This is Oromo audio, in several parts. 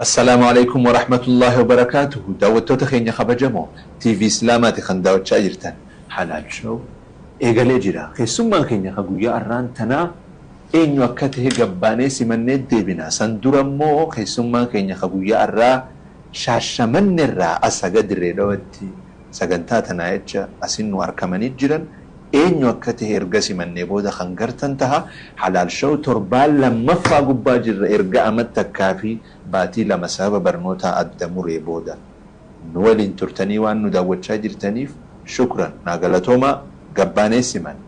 Assalaamu alaikum wa rahmatullahi wa barakaatuhu. Daawwattoota keenya kabajamoo TV Islaamaati kan daawwachaa jirtan. Halaal Show eegalee jira. Keessummaan keenya kan guyyaa har'aan tanaa eenyu akka ta'e gabbaanee simannee deebina. San dura immoo keessummaan keenya kan guyyaa har'aa Shaashamanne irraa as haga Dirree Dhawatti sagantaa tanaa jecha asin nu arkamanii jiran eenyu akka ta'e erga simannee booda kan gartan taha. Halaal Show torbaan lammaffaa gubbaa jirra erga amat takkaa fi baatii 2 sababa barnootaa adda muree booda. Nu waliin turtanii waan nu daawwachaa jirtaniif shukran naa galatoomaa gabbaanee simanna.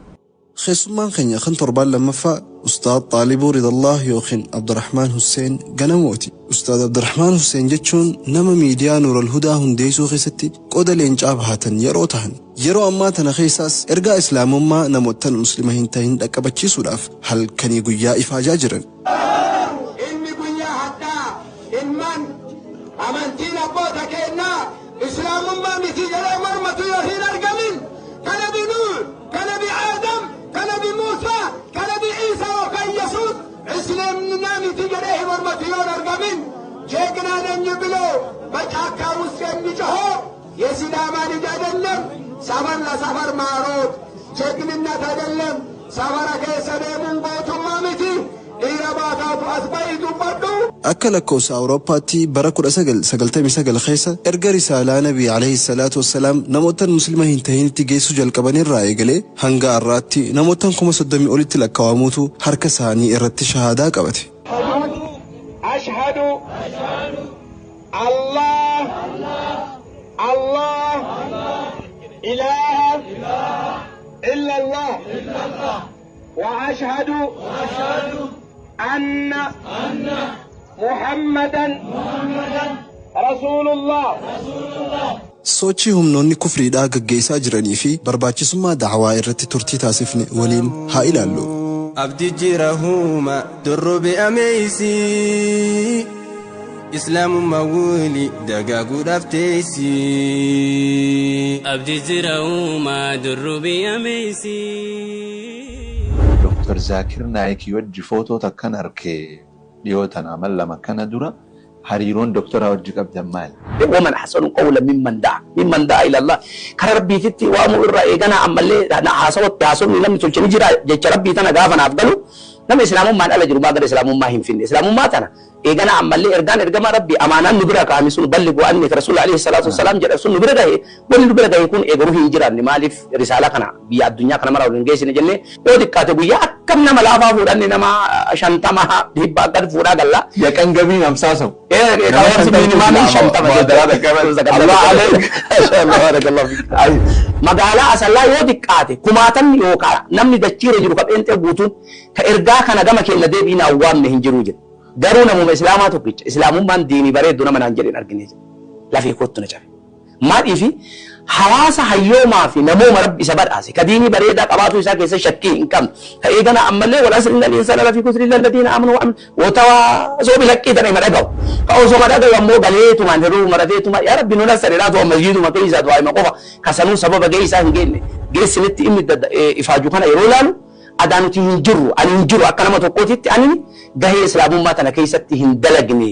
Keessummaan keenya kan torbaan lammaffaa Ustaad Xaalibuu Ridallaah yookiin Abdurrahmaan Husseen Ganamooti. Ustaad Abdurrahmaan Husseen jechuun nama miidiyaa Nuural Hudaa hundeessuu keessatti qooda leencaa bahatan yeroo tahan, yeroo ammaa tana keessaas ergaa Islaamummaa namoottan Muslima hin tahin dhaqqabachiisuudhaaf halkanii guyyaa ifaajaa jiran. Inni guyyaa hadhaa ilmaan amantiin abboota keennaa Islaamummaa miti jedhee mormatu yoo hin argamin, ka nabi Nuuh, ka nabi Aadam, ka nabi Muusaa, ka nabi Iisaa yookaan Yesuus Islamnaa miti jedhee hin mormatu yoo hin argamin, ጀግና ነኝ ብሎ በጫካ ውስጥ የሚጮኸው የሲዳማ ልጅ አይደለም። ሰፈር ለሰፈር ማሮጥ ጀግንነት አይደለም። ሰፈረ keessa deemuun gootummaa miti. Dhiira baataatu as bahi dubbadhu. Akka lakkoofsa Awurooppaatti bara 1999 keessa erga risaalaa Nabii alayhi salaatu wassalaam namoottan muslima hin tahinitti geessuu jalqabanirraa eegalee hanga har'aatti namoottan 30,000 olitti lakkaawamuutu harka isaanii irratti shahaadaa qabate. Ashhadu Allah Allah ilaha illallah wa ashhadu anna Muhammadan Rasulullah. Sochii humnoonni kufriidhaa gaggeessaa jiranii fi barbaachisummaa da'awaa irratti turtii taasifne waliin haa ilaallu. Abdi jira huuma durrubi ameeysi, Islaamummaa wuli dagaaguudhaaf teessi. Abdi jira huuma durrubi ameeysi. Dr. Zaakir Naayikii wajji footoo takkan arke dhiyoo tana amal lama kana dura hariiroon doktoraa wajji qabdan maali? ومن أحسن قولا ممن دعا ممن دعا إلى الله كان ربي تتي وامو إرى إيغانا أما اللي حاسوت حاسوني لم تلچني جرا جيتش ربي تنا غافنا أفضلو نم إسلام ما ألا جرو ما قال إسلام ما هم فين إسلام ما تنا إيغانا أما اللي إرغان إرغما ربي أمانا نبرا كامسون بلغوا أني رسول عليه الصلاة والسلام جرى رسول نبرا ده ولي نبرا ده يكون إيغروه هجرا نمالف رسالة كنا بيا الدنيا كنا مرة ولنجيس نجنة ودي كاتبوا يا كم نما لافا فورا نما شنطة ما هبا قد فورا قال يا كان قبين أمساسه Magaalaa Asallaa yoo xiqqaate kumaatamni yookaan namni dachiirra jiru qabeentee guutuun ka ergaa kana gama keenya deebiin awwaamne hin jiru jedhe. Garuu namuma Islaamaa tokkicha Islaamummaan diinii bareeddu nama naan jedheen argine jedhe. Lafee kottu na cabe. Maaliif hawaasa hayyoomaa fi namooma rabbi isa badhaase ka diinii bareedaa qabaatu isaa keessa shakkii hin qabne ka eegana ammallee wal asri innal insaana lafii kusri illa alladhiina amanu wa watawaa bil haqqi tana hima dhaga'u ka osoo dhaga'u ammoo galeetumaan hiruu marateetuma yaa rabbi nu nassare laatu amma masjiiduma keessa du'aa hima qofa ka sanuu sababa gahee isaa hin geenne geessinitti inni ifaaju kana yeroo ilaalu adaa nuti hin jirru ani hin jiru akka nama tokkootitti ani gahee islaamummaa tana keessatti hin dalagne.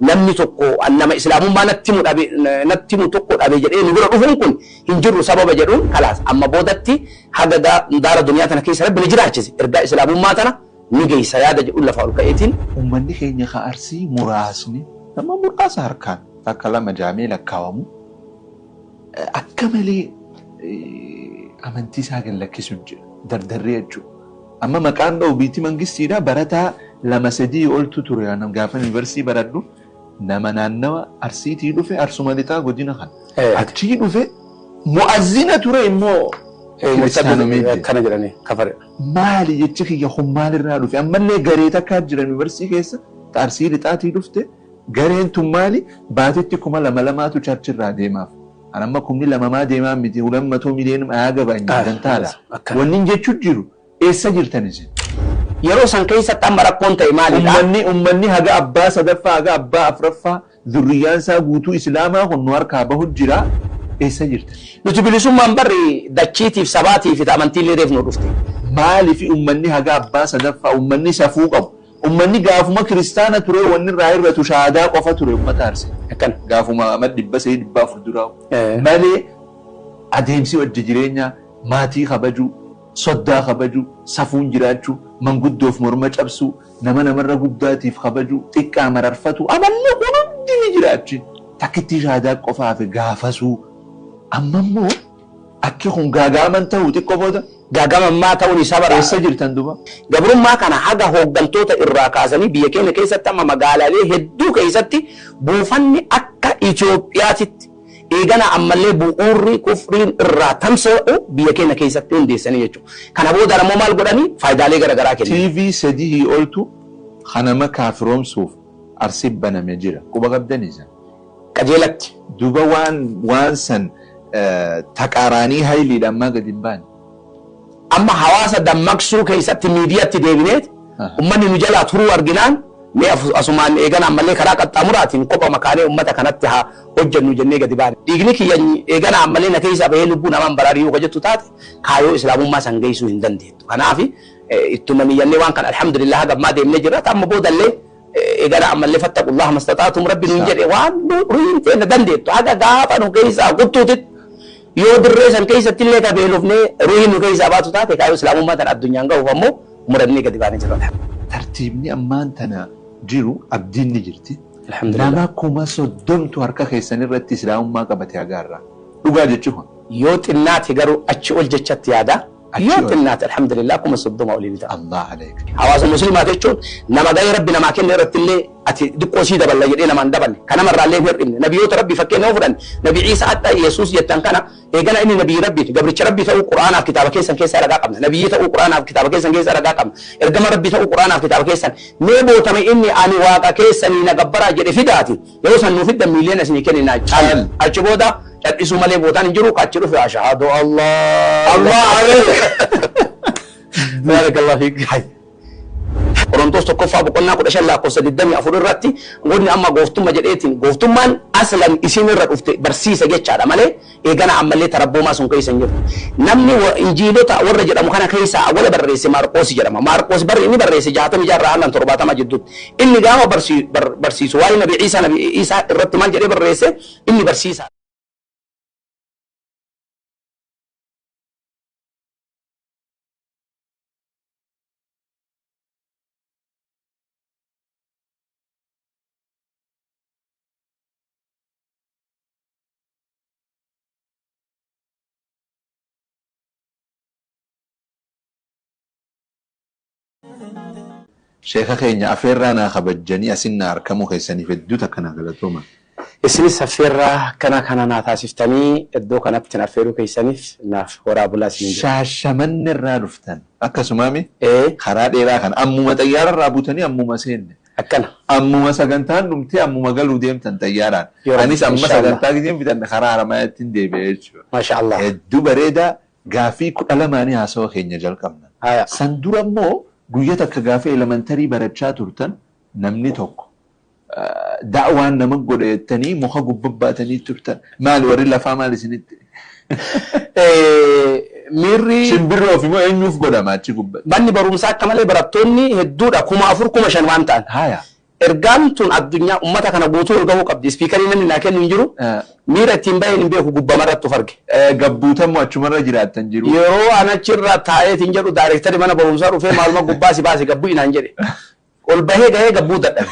Namni tokko nama islaamummaa natti himu dhabe natti himu tokko dhabe jedhee nu bira dhufuun kun hin jiru sababa jedhuun kalaas amma boodatti haga daara duniyaa tana keessa rabbi ni jiraachise ergaa islaamummaa tana ni geessa yaada jedhuun lafa ol ka'eetiin. Uummanni keenya ka Arsii muraasni nama muraasa harkaan takka lama jaamee lakkaawamu akka malee amantii isaa gad lakkisu jira dardarree jechuudha. Amma maqaan dha'u biitti mangistiidha barataa 2-3 oltu ture gaafa yuunivarsiitii baradhu. Nama naannawa Arsiitii dhufe Arsuma lixaa godina kana. Achii dhufe mu'azzina ture immoo Akkana jedhanii kafare. Maali jechi kiyya kun maalirraa dhufe? Ammallee garee takkaa jira yuunivarsiitii keessa Arsii lixaatii dhufte gareen tun maali? Baatitti 2000 charchirraa deemaaf. An amma 2000 deemaa miti 2 miliyoona haa gabaanyi dantaadha. Wanni jechuun jiru eessa jirtan isin? Yeroo san keessatti amma rakkoon ta'e maalidha? Uummanni haga abbaa sadaffaa haga abbaa afuraffaa zurriyyaan isaa guutuu Islaamaa kun nu harkaa bahu jira. Eessa jirtan? Nuti bilisummaan barri dachiitiif sabaatiif amantiillee reef nu dhufte. Maaliif uummanni haga abbaa sadaffaa uummanni safuu qabu Uummanni gaafuma kiristaana ture wanni irraa hir'atu shahaadaa qofa ture uummata Arsee. Akkana. Gaafuma amma 300 400 duraa. Malee adeemsi wajji jireenyaa maatii kabajuu, soddaa kabajuu, safuun jiraachuu, manguddoof morma cabsuu, nama namarra guddaatiif kabajuu, xiqqaa mararfatu amalli kun hundi ni jiraachi. Takkitti shahaadaa qofaaf gaafasuu. Amma immoo akki kun gaagaaman ta'uu xiqqoo booda. Gaagamammaa ta'uun isaa bara. Eessa jirtan duuba? Gabrummaa kana haga hooggantoota irraa kaasanii biyya keenya keessatti amma magaalaalee hedduu keessatti buufanni akka Itoophiyaatitti eegana ammallee bu'uurri kufriin irraa tamsa'u biyya keenya keessatti hundeessanii jechuudha. Kana booda ammoo maal godhanii faayidaalee garaagaraa kennu. TV 3 oltu kanama kaafiroomsuuf Arsii baname jira. Quba qabdanii san. Qajeelatti. Duuba waan san taqaaraanii hayiliidha ammaa gadi hin baane. Amma hawaasa dammaqsuu keessatti miidiyaatti deebineet uummanni nu jalaa turuu arginaan mee asumaan eegana ammallee karaa qaxxaamuraatiin kopha makaanee uummata kanatti haa hojjennu jennee gadi baane. Dhiigni kiyya eegana ammallee na keessaa bahee lubbuu namaan baraarii yoo jettu taate kaayoo islaamummaa san geessuu hin dandeettu. Kanaaf ittuma niyyannee waan kana alhamdulillah haga ammaa deemnee jirra. Amma boodallee eegana ammallee fattaqullaha mastataatum rabbi nuun jedhe waan ruhiin teenna dandeettu haga gaafa nu keessaa kuttuutitti yoo dirree san keessatti illee kabeelofnee ruhiin nu keessaa baatu taate kaayoo islaamummaa tan addunyaan gahuuf ammoo murannee gadi baanee jirra. Tartiibni ammaan tana jiru abdiin ni jirti. Alhamdulillah. Nama 30,000 harka keessan irratti islaamummaa qabate agaarra. Dhugaa jechuun. Yoo xinnaate garuu achi ol jechatti yaada. Yoo xinnaate alhamdulillah 30,000 olii ni ta'a. Allah aleek. Hawaasa musliimaa jechuun nama gahee rabbi namaa kenne irratti illee ati xiqqoo sii daballa jedhee namaan daballe kan namarraa illee hin hir'inne nabiyyoota rabbi fakkeenya yoo fudhanne nabi Ciisaa adda Yesuus jettan kana eegana inni nabiyyi rabbiiti gabricha rabbii ta'uu Qur'aanaaf kitaaba keessan keessaa ragaa qabna nabiyyi ta'uu Qur'aanaaf kitaaba keessan keessaa ragaa qabna ergama rabbii ta'uu Qur'aanaaf kitaaba keessan mee bootame inni ani waaqa keessanii na gabbaraa jedhe fidaati yeroo san nuu fiddan miiliyoona isinii kenninaa caal achi booda cal'isuu malee bootaan hin jiru achi dhufe ashhadu Allah Allah aleek. Barakallahu fiik. Qorontos 1 boqonnaa 15 lakkoofsa 24 irratti wanni amma gooftummaa jedheetiin gooftummaan aslan isin irra dhufte barsiisa jechaadha malee eegana ammallee tarabboomaa sun keessa hin jirtu. Namni injiilota warra jedhamu kana keessaa awwala barreesse Maarqoos jedhama. Maarqoos barri inni barreesse 66 irraa hanga 70 jidduutti. Inni gaafa barsiisu waa'ee Nabi Ciisaa irratti maal jedhee barreesse inni barsiisa. Sheeka keenya afeerraa naa kabajjanii asin naa argamuu keessaniif hedduu takka naa galatooma. Isinis affeerraa kana naa taasiftanii iddoo kanatti na affeeruu keessaniif naaf horaa bulaa isiniin jedha. Shaashamanni irraa dhuftan akkasumaami karaa dheeraa kana ammuma xayyaara irraa buutanii ammuma seenne. Akkana. Ammuma sagantaan dhumtee ammuma galuu deemtan xayyaaraan. Anis amma sagantaa giseen fitan karaa Haramayaatti hin deebi'e jechuudha. Maasha Allah. Hedduu bareedaa gaafii 12 haasawa keenya jalqabna. San dura immoo guyyaa takka gaafa elementarii barachaa turtan namni tokko da'waan nama godhe jettanii muka gubbabbaatanii turtan maal warri lafaa maal isinitti? Miirri Shimbirroo fi immoo eenyuuf godhama achi gubbatti? Manni barumsaa akka malee barattoonni hedduudha 4,000 5,000 waan ta'an. Haaya. Ergaan tun addunyaa uummata kana guutuu ol gahuu qabdi. Ispiikarii namni naa kennu hin jiru. Miira ittiin baheen hin beeku gubbamarratti of arge. Gabbuutammoo achumarra jiraattan jiru. Yeroo an achirra taa'eetiin jedhu daayireektarii mana barumsaa dhufee maaluma gubbaa si baase gabbuu inaan jedhe. Ol bahee gahee gabbuu dadhabe.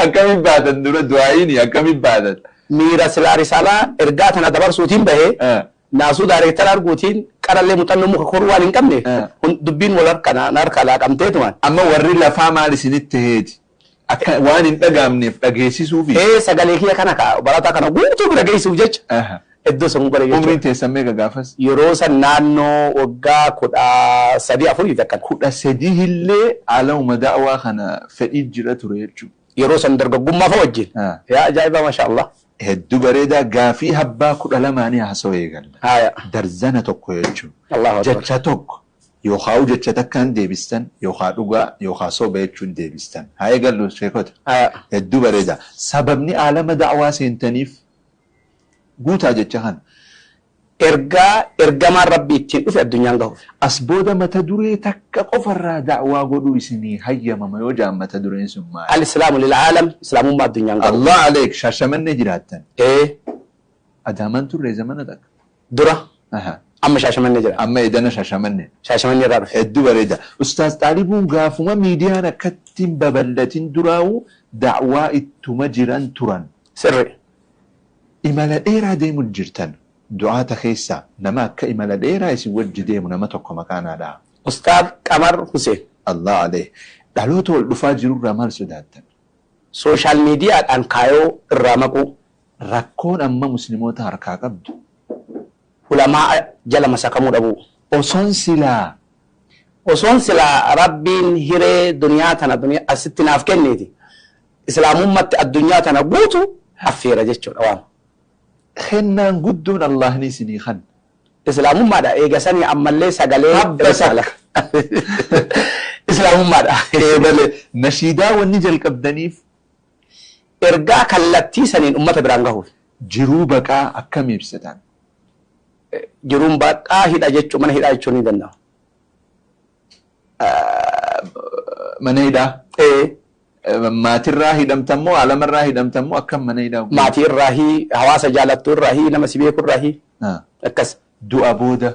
Akkamiin baatan dura du'aayiini akkamiin baatan? Miira silaa risaalaa ergaa tana dabarsuutiin bahee naasuu daayireektara arguutiin qarallee muuxannoo muka koruu waan hin qabne dubbiin wal harka laaqamteetumaan. Amma warri lafaa maal isinitti heeti? Akka waan hin dhagaamneef dhageessisuufi. Sagalee kiyya kana barataa kana guutuu bira geessuuf jecha. Iddoo sun bara jechuudha. Umriin teessan meeqa gaafas? Yeroo san naannoo waggaa 13 14 akkana. 13 illee haaluma da'waa kana fedhii jira ture jechuudha. Yeroo san dargaggummaa fa'a wajjin. Yaa ajaa'iba masha Allah. Hedduu bareedaa gaafii habbaa 12 haasawaa eegalla. Darzana tokko jechuudha. Jecha tokko yookaan jecha takkaan deebistan yookaan dhugaa yookaan soba jechuun deebistan. Haa eegallu sheekota. Hedduu bareedaa. Sababni aalama da'waa seentaniif guutaa jecha kana. Ergaa ergamaan rabbi ittiin dhufe addunyaan gahuuf. As booda mata duree takka qofarraa da'waa godhuu isinii hayyamama yoo jaan mata dureen sun maali? Al-Islaamu lil'aalam Islaamummaa addunyaan gahuuf. Allah aleek Shaashamannee jiraattan. Ee. Adaamaan turre zamana takka. Dura. Amma Shaashamannee jira. Amma edana Shaashamannee. Shaashamannee irraa dhufe. Hedduu bareeda. Ustaaz Xaalibuun gaafuma miidiyaan akkatti hin babal'atin duraa'u da'waa ittuma jiran turan. Sirri. Imala dheeraa deemu jirtan. Du'aata keessaa nama akka imala dheeraa isin wajji deemu nama tokko maqaa naa dhaha. Ustaaz Qamar Huseen. Allah alayh. Dhaloota wal dhufaa jirurraa maal sodaattan? Sooshaal miidiyaadhaan kaayoo irraa maquu. Rakkoon amma musliimoota harkaa qabdu. Ulamaa jala masakamuu dhabuu. Osoon silaa. Osoon silaa rabbiin hiree duniyaa tana duniyaa asitti naaf kenneeti. Islaamummatti addunyaa tana guutu affeera jechuudha waan. Kennaan guddoon Allahni isinii kan. Islaamummaadha eega sanii ammallee sagalee Habba risaala. Islaamummaadha. Eebale nashiidaa wanni jalqabdaniif. Ergaa kallattii saniin uummata biraan gahuuf. Jiruu baqaa akkam ibsitan? Jiruun baqaa hidha jechuun mana hidhaa jechuun ni danda'ama. Mana hidhaa? Maatirraa hidhamtammoo alamarraa hidhamtammoo akkam mana hidhaa? Maatii irraahi, hawaasa jaalattuu irraahi, nama si beeku irraahi. Akkas. Du'a booda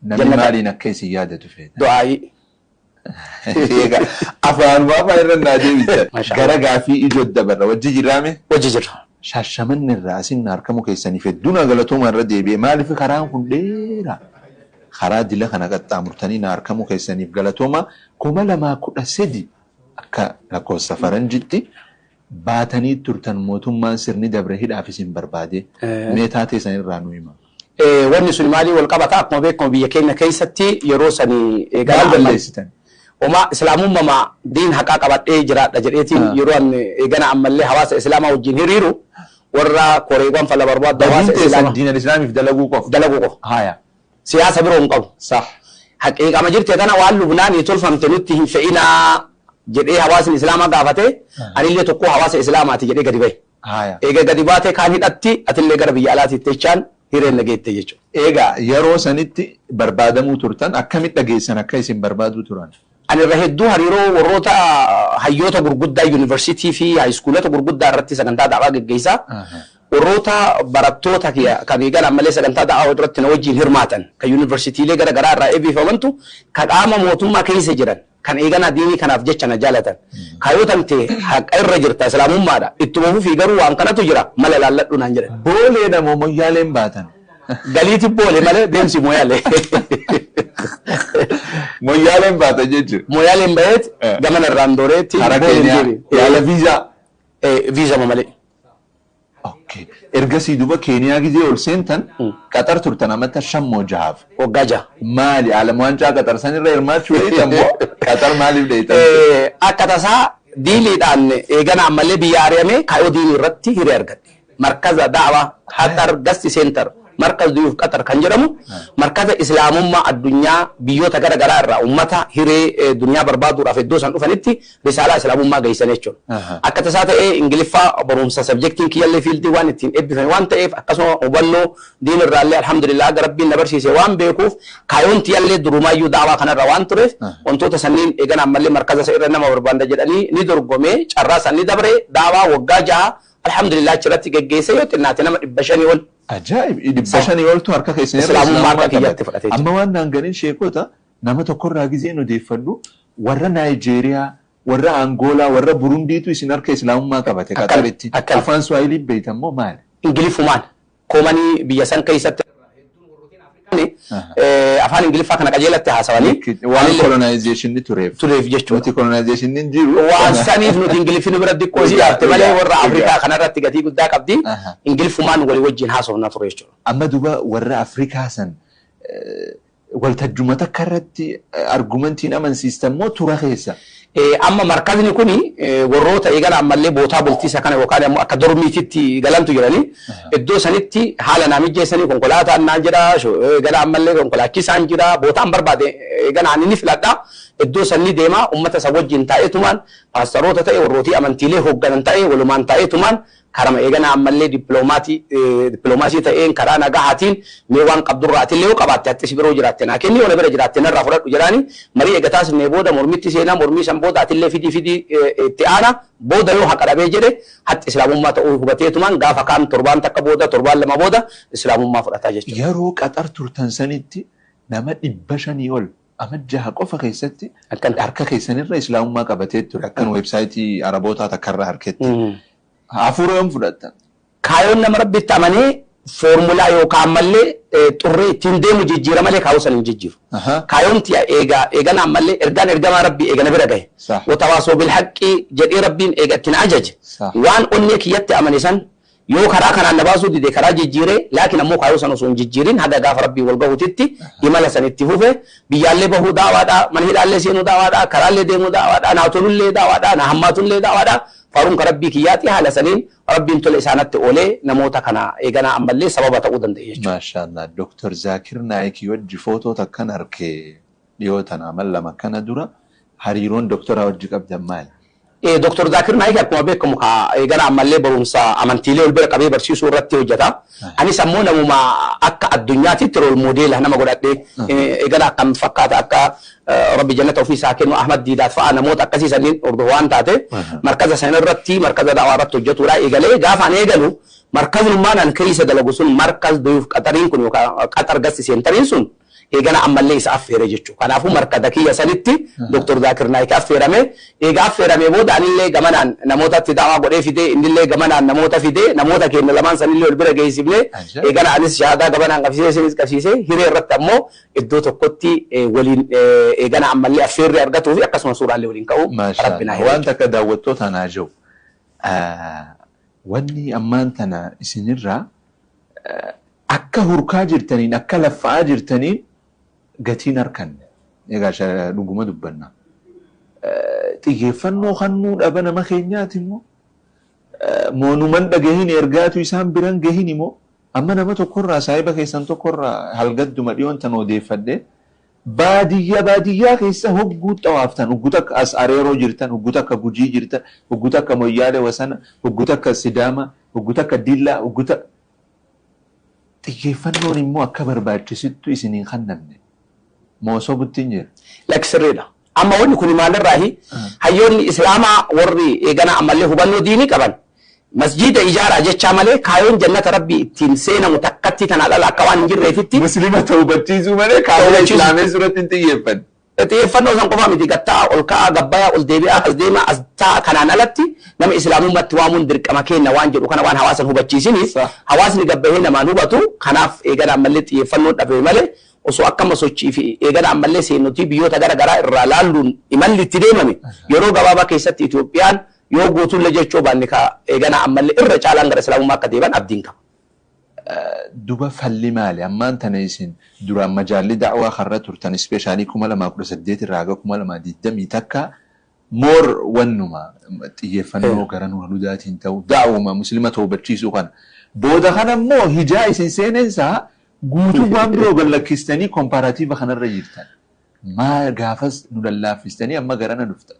namni maaliin akka isin yaadatu feeta? Du'aayii. Egaa afaan afaan irra naa deebisan. Gara gaafii ijoo dabarra wajji jirraame? Wajji jirra. Shaashamanni irraa asin harkamuu keessaniif hedduu na galatooma irra deebi'e maaliif karaan kun dheeraa? Karaa dila kana qaxxaamurtanii na harkamuu keessaniif galatooma 2013 akka lakkoofsa faranjitti baatanii turtan mootummaan sirni dabre hidhaaf isin barbaade meetaa teessan irraa nu hima. Wanni sun maalii wal qabata akkuma beekamu biyya keenya keessatti yeroo sanii eegaa Maal balleessitan? Oma islaamummaa diin haqaa qabadhee jiraadha jedheetiin yeroo an eegana ammallee hawaasa islaamaa wajjin hiriiru warra koreewwan fala barbaaddu hawaasa islaamaa. Diin islaamiif dalaguu qofa. Dalaguu qofa. Haya. Siyaasa biroo hin qabu. Sah. Haqiiqama jirte tana waan Lubnaanii tolfamte nutti hin fe'inaa jedhee hawaasni islaamaa gaafate anillee tokko hawaasa islaamaati jedhee gadi bahe. Haya. Eega gadi baate kaan hidhatti atillee gara biyya alaatiitti jechaan hireen nageette jechuudha. Egaa yeroo sanitti barbaadamuu turtan akkamitti dhageessan akka isin barbaaduu turan? Ani irra hedduu hariiroo warroota hayyoota gurguddaa yuunivarsiitii fi haayiskuulota gurguddaa irratti sagantaa da'awaa geggeessaa. Warroota barattoota kan eegan ammallee sagantaa da'awaa irratti na wajjin hirmaatan kan yuunivarsiitiilee gara garaa irraa eebbifamantu kan qaama mootummaa keessa jiran kan eeganaa diinii kanaaf jecha na jaalatan. Kaayootan ta'e haqa irra jirta islaamummaadha. Ittuma fufii garuu waan kanatu jira mala laalladhu naan jedhan. Boolee namoo moyyaaleen baatan. Galiiti boole malee deemsi moyaalee. Moyyaaleen baata jechuudha. Moyyaaleen baheet gamana irraan dooreetti. Karaa Keeniyaa yaala viizaa. Viizama malee. Okay. Ergasii duuba Keeniyaa gizee ol seentan Qaxar turtan amata 5 Waggaa 6. Maali alam waancaa Qaxar sanirra hirmaachuu dheetan moo Qaxar maaliif dheetan? Akka tasaa diiniidhaan eegana ammallee biyya ari'ame kaayoo diinii irratti hiree argadhe. Markaza da'awaa Qaxar Gasti Center markaz duyuuf Qaxar kan jedhamu markaza islaamummaa addunyaa biyyoota gara garaa irraa uummata hiree duniyaa barbaaduudhaaf iddoo isaan dhufanitti risaalaa islaamummaa geessan jechuudha. Akka tasaa ta'ee Ingiliffaa barumsa sabjektiin kiyyallee fiildii waan ittiin eebbifame waan ta'eef akkasuma hubannoo diin irraallee alhamdulillah akka rabbiin na barsiise waan beekuuf kaayoon tiyyallee durumaayyuu da'awaa kanarra waan tureef wantoota sanniin eegan ammallee markaza isa irra nama barbaanda jedhanii ni dorgomee carraa san ni dabre da'awaa waggaa 6 alhamdulillah achirratti geggeesse yoo xinnaate nama 500 ol. Ajaa'ib! 500 oltu harka keessan irra Islaamummaa harka kiyyatti fudhatee jira. Amma waan naan ganin sheekota nama tokkorraa gizeen odeeffadhu warra Naayijeeriyaa, warra Angoolaa, warra Burundiitu isin harka islaamummaa qabate Qaxaritti. Afaan Suwaahilii beektan moo maali? Ingiliffumaan koomanii biyya san keessatti afaan Ingiliffaa kana qajeelatti haasawanii. Waan kolonaayizeeshinni tureef. Tureef jechuudha. Nuti kolonaayizeeshinni hin jiru. Waan saniif nuti Ingiliffi bira xiqqoo si yaafte malee warra Afrikaa kanarratti gatii guddaa qabdi. Ingiliffumaan walii wajjin haasofnaa ture jechuudha. Amma duuba warra Afrikaa san waltajjuma takka irratti argumentiin amansiistan moo tura keessa? Amma markazni kuni warroota eegala ammallee bootaa bultiisa kana yookaan ammoo akka dormiititti galantu jiranii iddoo sanitti haala naa mijeessanii konkolaataan naan jira eegala ammallee konkolaachisaan jira bootaan barbaade eegala ani ni filadha Iddoo sanni deemaa ummata isa wajjin taa'eetumaan paastaroota ta'e warrootii amantiilee hoogganan ta'e walumaan taa'eetumaan karama eegana ammallee dippiloomaasii ta'een karaa nagahaatiin mee waan qabdurraa atillee yoo qabaatte attis biroo jiraatte naa kenni yoo bira jiraatte narraa fudhadhu jedhaani marii eega taasifnee booda mormitti seenaa mormii san booda atillee fidii fidii itti aana booda yoo haqa dhabee jedhe hatti islaamummaa ta'uu hubateetumaan gaafa kaan torbaan takka booda torbaan lama booda islaamummaa fudhataa jechuudha. Yeroo Qaxar turtan sanitti nama 500 ol ama 6 qofa keessatti harka keessanirra islaamummaa qabatee ture akkan weebsaayitii Arabootaa takkarraa harketti. Hafuura yoom fudhattan? Kaayoon nama Rabbitti amanee foormulaa yookaan ammallee xurree ittiin deemu jijjiira malee kaayoo san hin jijjiiru. Kaayoon tiya eegaa eegana ammallee ergaan ergamaa Rabbii eegana bira gahe. Watawaasoo bilhaqqii jedhee Rabbiin eega ittiin ajaje. Waan onnee kiyyatti amane san yoo karaa kanaan na baasuu dide karaa jijjiiree laakiin ammoo kaayoo san osoo hin jijjiirin haga gaafa Rabbii wal gahuutitti imala san itti fufe biyyaallee bahuu daawaadha, mana hidhaallee seenuu daawaadha, karaallee deemuu daawaadha, naa tolullee daawaadha, naa hammaatullee daawaadha. Faaruun ka Rabbii kiyyaati haala saniin Rabbiin tola isaanatti oolee namoota kana eeganaa ammallee sababa ta'uu danda'e jechuudha. Maashaallah Dr. Zaakir Naayikii wajji footoo takkan arke dhiyoo tana amal lama kana dura hariiroon doktoraa wajji qabdan maali? Dr. Zaakir Naayik akkuma beekamu ka eegana ammallee barumsa amantiilee ol bira qabee barsiisuu irratti hojjeta. Anis ammoo namuma akka addunyaatitti rool moodeela nama godhadhee eegana akkam fakkaata akka Rabbi jannata ofii isaa kennu Ahmad Diidaat fa'aa namoota akkasii saniin hordofu waan taate markaza sana irratti markaza da'waa irratti hojjetuudha eegalee gaafa an eegalu markaznummaan an keessa dalagu sun markaz duyuuf qaxariin kun yookaan qaxar gasti seentariin sun eegana ammallee isa affeere jechuudha. Kanaafuu markaza kiyya sanitti Dr. Zaakir Naayik affeerame. Eega affeerame booda anillee gamanaan namootatti da'waa godhee fidee innillee gamanaan namoota fidee namoota keenya lamaan sanillee ol bira geessifnee eegana anis shahaadaa gamanaan qabsiisee isinis qabsiisee hiree irratti ammoo iddoo tokkotti waliin eegana ammallee affeerri argatuu fi akkasuma suuraallee waliin ka'u Rabbi naa Waan takka daawwattoota naa jiru. Wanni ammaan tana isinirraa akka hurkaa jirtaniin akka laffa'aa jirtaniin gatiin harkanne. Egaa dhuguma dubbanna. Xiyyeeffannoo kennuu dhaba nama keenyaati immoo moonuman dhagahin ergaatu isaan biran gahin immoo amma nama tokkorraa saahiba keessan tokkorraa halgadduma dhiyoon tan odeeffadhe baadiyyaa baadiyyaa keessa hogguu xawaaftan hogguu takka as areeroo jirtan hogguu takka gujii jirtan hogguu takka moyyaale wasana hogguu takka sidaama hogguu takka dillaa hogguu takka xiyyeeffannoon immoo akka barbaachisittu isiniin kennamne moosoo buttiin jira. Laksirriidha. Amma wanni kun maalirraahi hayyoonni islaamaa warri eegana ammallee hubannoo diinii qaban masjiida ijaaraa jechaa malee kaayoon jannata Rabbii ittiin seenamu takkatti tanaa dhala akka waan hin jirreefitti. Muslima ta'uu hubachiisuu malee kaayoo islaamee irratti hin xiyyeeffanne. Xiyyeeffannoo san qofaa miti gattaa ol ka'aa gabbayaa ol deebi'aa as deemaa as ta'a kanaan alatti nama islaamummaatti waamuun dirqama keenya waan jedhu kana waan hawaasan hubachiisiniif hawaasni gabbahee namaan hubatu kanaaf eegana ammallee xiyyeeffannoon dhabe malee osoo akkama sochii fi eegana ammallee seenutii biyyoota gara garaa irraa laalluun imalli itti deemame yeroo gabaabaa keessatti Itoophiyaan yoo guutuullee jechuu baanne ka eegana ammallee irra caalaan gara islaamummaa akka deeman abdiin qaba. Duba falli maali? Ammaan tana isin duraan majaalli da'waa karra turtan ispeeshaalii 2018 irraa haga 2021 moor wannuma xiyyeeffannoo gara nuura hudaatiin ta'u da'wuma muslima ta'uu hubachiisuu kana. Booda kana immoo hijaa isin seeneensaa guutuu waan biroo gallakkistanii kompaaratiiva kanarra jirtan. Maa gaafas nu lallaaffistanii amma garana dhuftan.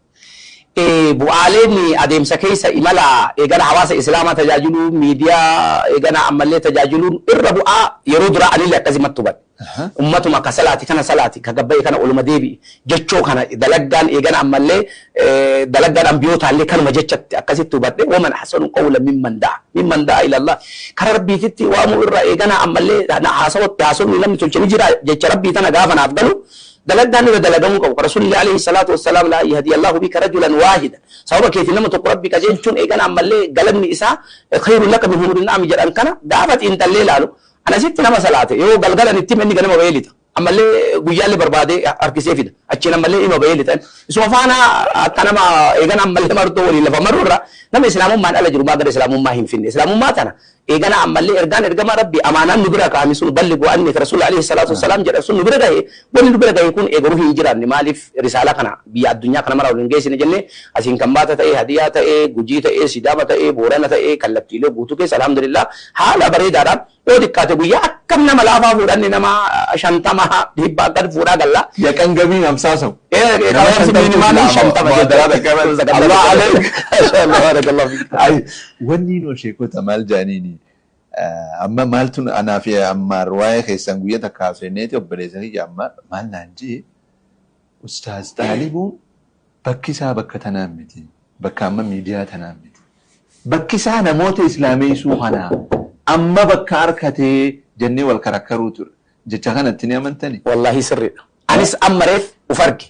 Bu'aaleen adeemsa keessa imala eegana hawaasa islaamaa tajaajiluu miidiyaa eegana ammallee tajaajiluun irra bu'aa yeroo duraa anillee akkasumatti hubadhe. Ummatuma ka salaati kana salaati ka gabbaa'e kana oluma deebi'i jechoo kana dalaggaan eegana ammallee dalaggaan ambiyootaallee kanuma jechatti akkasitti hubadhe waman ahsanu qawlan mimman da'a ila Allah kara Rabbiititti waamuu irra eegana ammallee haasawatti haasofni namni tolche ni jira jecha Rabbii tana gaafa naaf galu dalaggaan irra dalagamuu qabu. Rasuulli alayhi salaatu wassalaam laa yahdiyallahu bika rajulan waahida. Sababa keetiin nama tokko Rabbi qajeelchuun eegana ammallee galanni isaa khayrun laka min humurin na'am jedhan kana gaafa xiinxallee ilaalu anasitti nama salaate yoo galgalan itti inni ganama bahee lixa. Ammallee guyyaallee barbaadee harkisee fida. Achiin ammallee ima bahee lixa. Isuma faana akka nama eegana ammallee martoo waliin lafa maruu irra nama islaamummaan ala jiru maa gara islaamummaa hin finne. Islaamummaa tana eegana ammallee ergaan ergamaa Rabbi amaanaan nu bira kaa'ame sun balli bu'anni Rasuulli alayhi salaatu wassalaam jedha sun nu bira gahe wanni nu bira gahe kun eegaruu hin jiraanne maaliif risaalaa kana biyya addunyaa kana mara waliin geessine jennee asiin kan baata ta'e Hadiyaa ta'e Gujii ta'e Sidaama ta'e Boorana ta'e kallattiilee guutuu keessa alhamdulillah haala bareedaadhaan Yoo xiqqaate guyyaa akkam nama laafaa fuudhanne nama 50 dhibba akkan fuudhaa galla. Yaqan gabiin hamsaasamu. Nama minimum 50. Allah aleek. Barakallahu fiik. Wanni noo sheekota maal jaaniini amma maaltu anaa fi ammaar waa'ee keessan guyya takka haasofneeti obboleessa kiyya amma maal naan jee Ustaaz Xaalibuun bakki isaa bakka tanaan miti, bakka amma miidiyaa tanaan miti. Bakki isaa namoota islaameessuu kanaa amma bakka harkatee jennee wal karakkaruu ture. Jecha kanatti ni amantani? Wallahi sirriidha. Anis amma reef uf arge.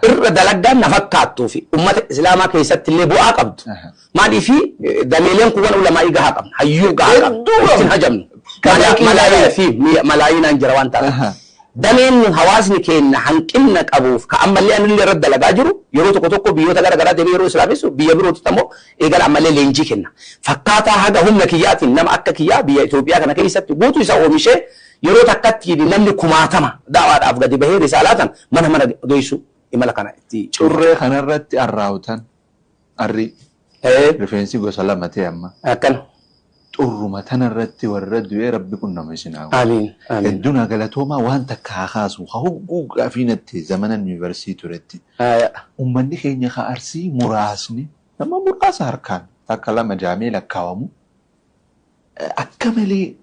Irra dalagaan na fakkaattuu fi ummata islaamaa keessatti illee bu'aa qabdu. Maaliifi dameeleen kun ulamaa'ii gahaa qabna. Hayyuu gahaa qabna. Ittiin hajamnu. Malaayiina fi malaayiinaan jira waan ta'eef. Dameen hawaasni keenya hanqina qabuuf ka ammallee anillee irratti dalagaa jiru yeroo tokko tokko biyyoota gara garaa deemee yeroo islaamessu biyya birootti ammoo eegala ammallee leenjii kenna. Fakkaataa haga humna kiyyaatiin nama akka kiyyaa biyya Itoophiyaa kana keessatti guutuu isa oomishee yeroo takkatti namni kumaatama da'waadhaaf gadi bahee risaalaa tan mana mana geessu imala kana itti. Curree kanarratti arraawutan arrii rifeensi gosa lama ta'e amma. Akkana. Xurruma tanarratti warra du'ee rabbi kun nama isin haa godhu. Amiin. Amiin. Hedduun haa galatoomaa waan takka haa kaasu haa hogguu gaafii natti zamana yuunivarsiitii turetti. Uummanni keenya ka Arsii muraasni nama muraasa harkaan takka lama jaamee lakkaawamu akka malee